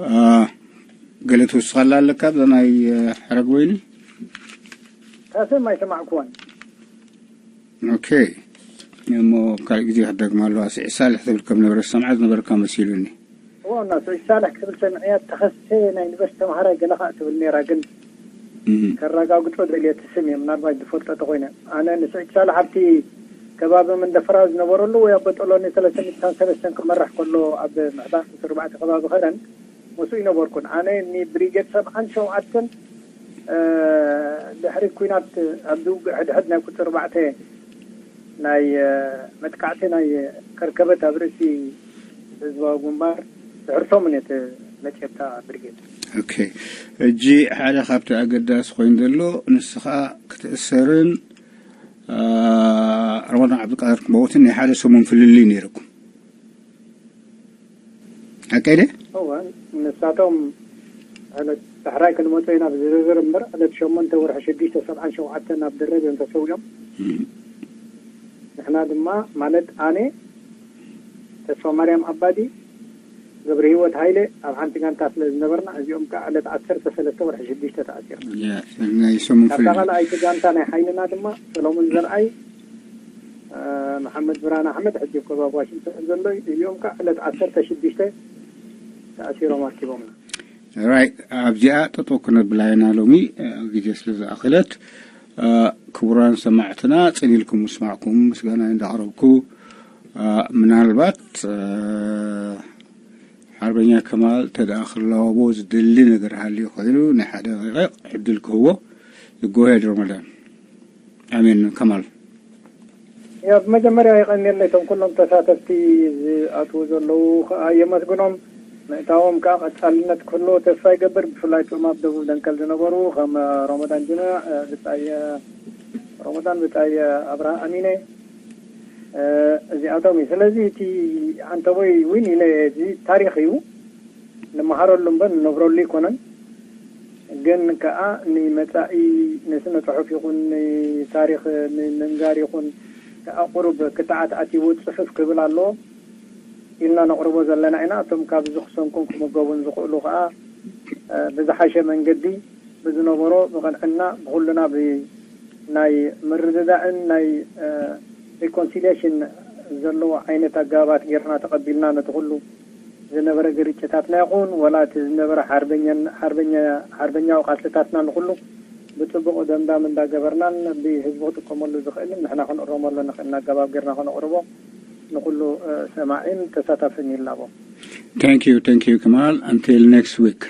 አ፣ ገለ ትውስኸላ ኣለካ ኣብዛ ናይ፣ እ፣ ሓረግ ወይኒ? ታስም ኣይሰማዕኩዎን። ኦኬ። እሞ ካልእ ግዜ ክደግማ ኣለዋ። ስዒድ ሳልሕ ትብል ከም ነበረ ዝሰምዓ ዝነበርካ መሲሉኒ። እዎ፣ እና ስዒድ ሳልሕ ክትብል ሰሚዐያ፣ ተኸስተ ናይ ዩኒቨርሲቲ ተምሃራይ ገለ ኸኣ ትብል ነይራ፣ ግን እም። ከረጋግጾ ደልየ እቲ ስም እየ፣ ምናልባት ዝፈልጦ ተኾይነ። ኣነ ንስዒድ ሳልሕ ኣብቲ ከባቢ መንደፈራ ዝነበረሉ ወይ ኣቦ ጦሎኒ ሰለስተ ሚእቲ ሓምሳን ሰለስተን ክመራሕ ከሎ ኣብ ምሕዳር ስልሳ ኣርባዕተ ከባቢ ኸረን ምስኡ ይነበርኩን። ኣነ ንብሪጌድ ሰብዓን ሸውዓተን፣ እ፣ ድሕሪ ኲናት ኣብዚ ውግእ ሕድሕድ ናይ ቁጽሪ ኣርባዕተ ናይ፣ እ፣ መጥቃዕቲ ናይ ከርከበት ኣብ ርእሲ ህዝባዊ ግንባር ድሕሪ ሰሙን እየ መጺኤ ኣብታ ብሪጌድ። ኦኬ። ሕጂ ሓደ ካብቲ ኣገዳሲ ኮይኑ ዘሎ ንስኻ ክትእሰርን፣ እ፣ ረመዳን ዓብዱልቃድር ክመውትን ናይ ሓደ ሰሙን ፍልልይ ነይርኩም። ሓቀይ ድየ? እወ፣ ንሳቶም ዕለት ዳሕራይ ክንመጾ ኢና ብዝርዝር እምበር፣ ዕለት ሸሞንተ ወርሒ ሽዱሽተ ሰብዓን ሸውዓተን ኣብ ደረብ እዮም ተሰዊኦም። እም። ንሕና ድማ፣ ማለት ኣነ፣ ተስፋ ማርያም ኣባዲ፣ ገብረ ህይወት ሃይለ ኣብ ሓንቲ ጋንታ ስለ ዝነበርና፣ እዚኦም ከኣ ዕለት ዓሰርተ ሰለስተ ወርሒ ሽዱሽተ ተኣሲርና። ያ፣ ናይ ሰሙን ካብታ ፍልልይ። ካልኣይቲ ጋንታ ናይ ሓይልና ድማ ሰሎሞን ዘርኣይ፣ እ፣ መሓመድ ብርሃን ኣሕመድ፣ ሕጂ ኣብ ከባቢ ዋሽንግተን ዘሎ እዩ። እዚኦም ከኣ ዕለት ዓሰርተ ሽዱሽተ ተኣሲሮም ኣርኪቦምና። ራይት፣ ኣብዚኣ ጠጠው ክነብላ ኢና ሎሚ፣ እ፣ ግዜ ስለ ዝኣኸለት። እ፣ ክቡራን ሰማዕትና፣ ጽን ኢልኩም ምስማዕኩም ምስጋና እንዳቕረብኩ፣ እ፣ ምናልባት፣ እ፣ ሓርበኛ ከማል ተደኣ ክላወቦ ዝደሊ ነገር ሃልዩ ኮይኑ ናይ ሓደ ደቂቕ ዕድል ክህቦ። ዝጎሄድ ረመዳን ኣሜን። ከማል። ያ ብመጀመርያ ይቐንየለይ እቶም ኩሎም ተሳተፍቲ ዝኣትዉ ዘለዉ ከዓ የመስግኖም። ምእታዎም ከዓ ቀፃልነት ክህልዎ ተስፋ ይገብር። ብፍላይ እቶም ኣብ ደቡብ ደንቀል ዝነበሩ ከም ረመዳን ጅና፣ ብፃየ ረመዳን፣ ብፃየ ኣብርሃ ኣሚነ እዚኣቶም እዩ። ስለዚ እቲ ዓንተቦይ እውን ኢለ እዚ ታሪክ እዩ። ንመሃረሉ እምበር ንነብረሉ ኣይኮነን። ግን ከዓ ንመፃኢ ንስነ ፅሑፍ ይኹን ንታሪክ ንምንጋር ይኹን ከዓ ቁሩብ ክትዓት ኣትይዎ ፅሑፍ ክብል ኣለዎ ኢልና ነቕርቦ ዘለና ኢና። እቶም ካብዚ ክሰንቁን ክምገቡን ዝኽእሉ ከዓ ብዝሓሸ መንገዲ ብዝነበሮ ብቕንዕና ብኹልና ናይ ምርድዳእን ናይ ሪኮንሲሊሽን ዘለዎ ዓይነት ኣገባባት ጌርና ተቐቢልና ነቲ ኩሉ ዝነበረ ግርጭታትና ይኹን ወላ እቲ ዝነበረ ሓርበኛዊ ቃልስታትና ንኩሉ ብፅቡቕ ደምዳም እንዳገበርናን ብህዝቢ ክጥቀመሉ ዝኽእልን ንሕና ክንእረመሉ ንኽእልን ኣገባብ ጌርና ከነቕርቦ ንኩሉ ሰማዒን ተሳታፍን ይላቦ። Thank you, thank you, Kamal. Until next week.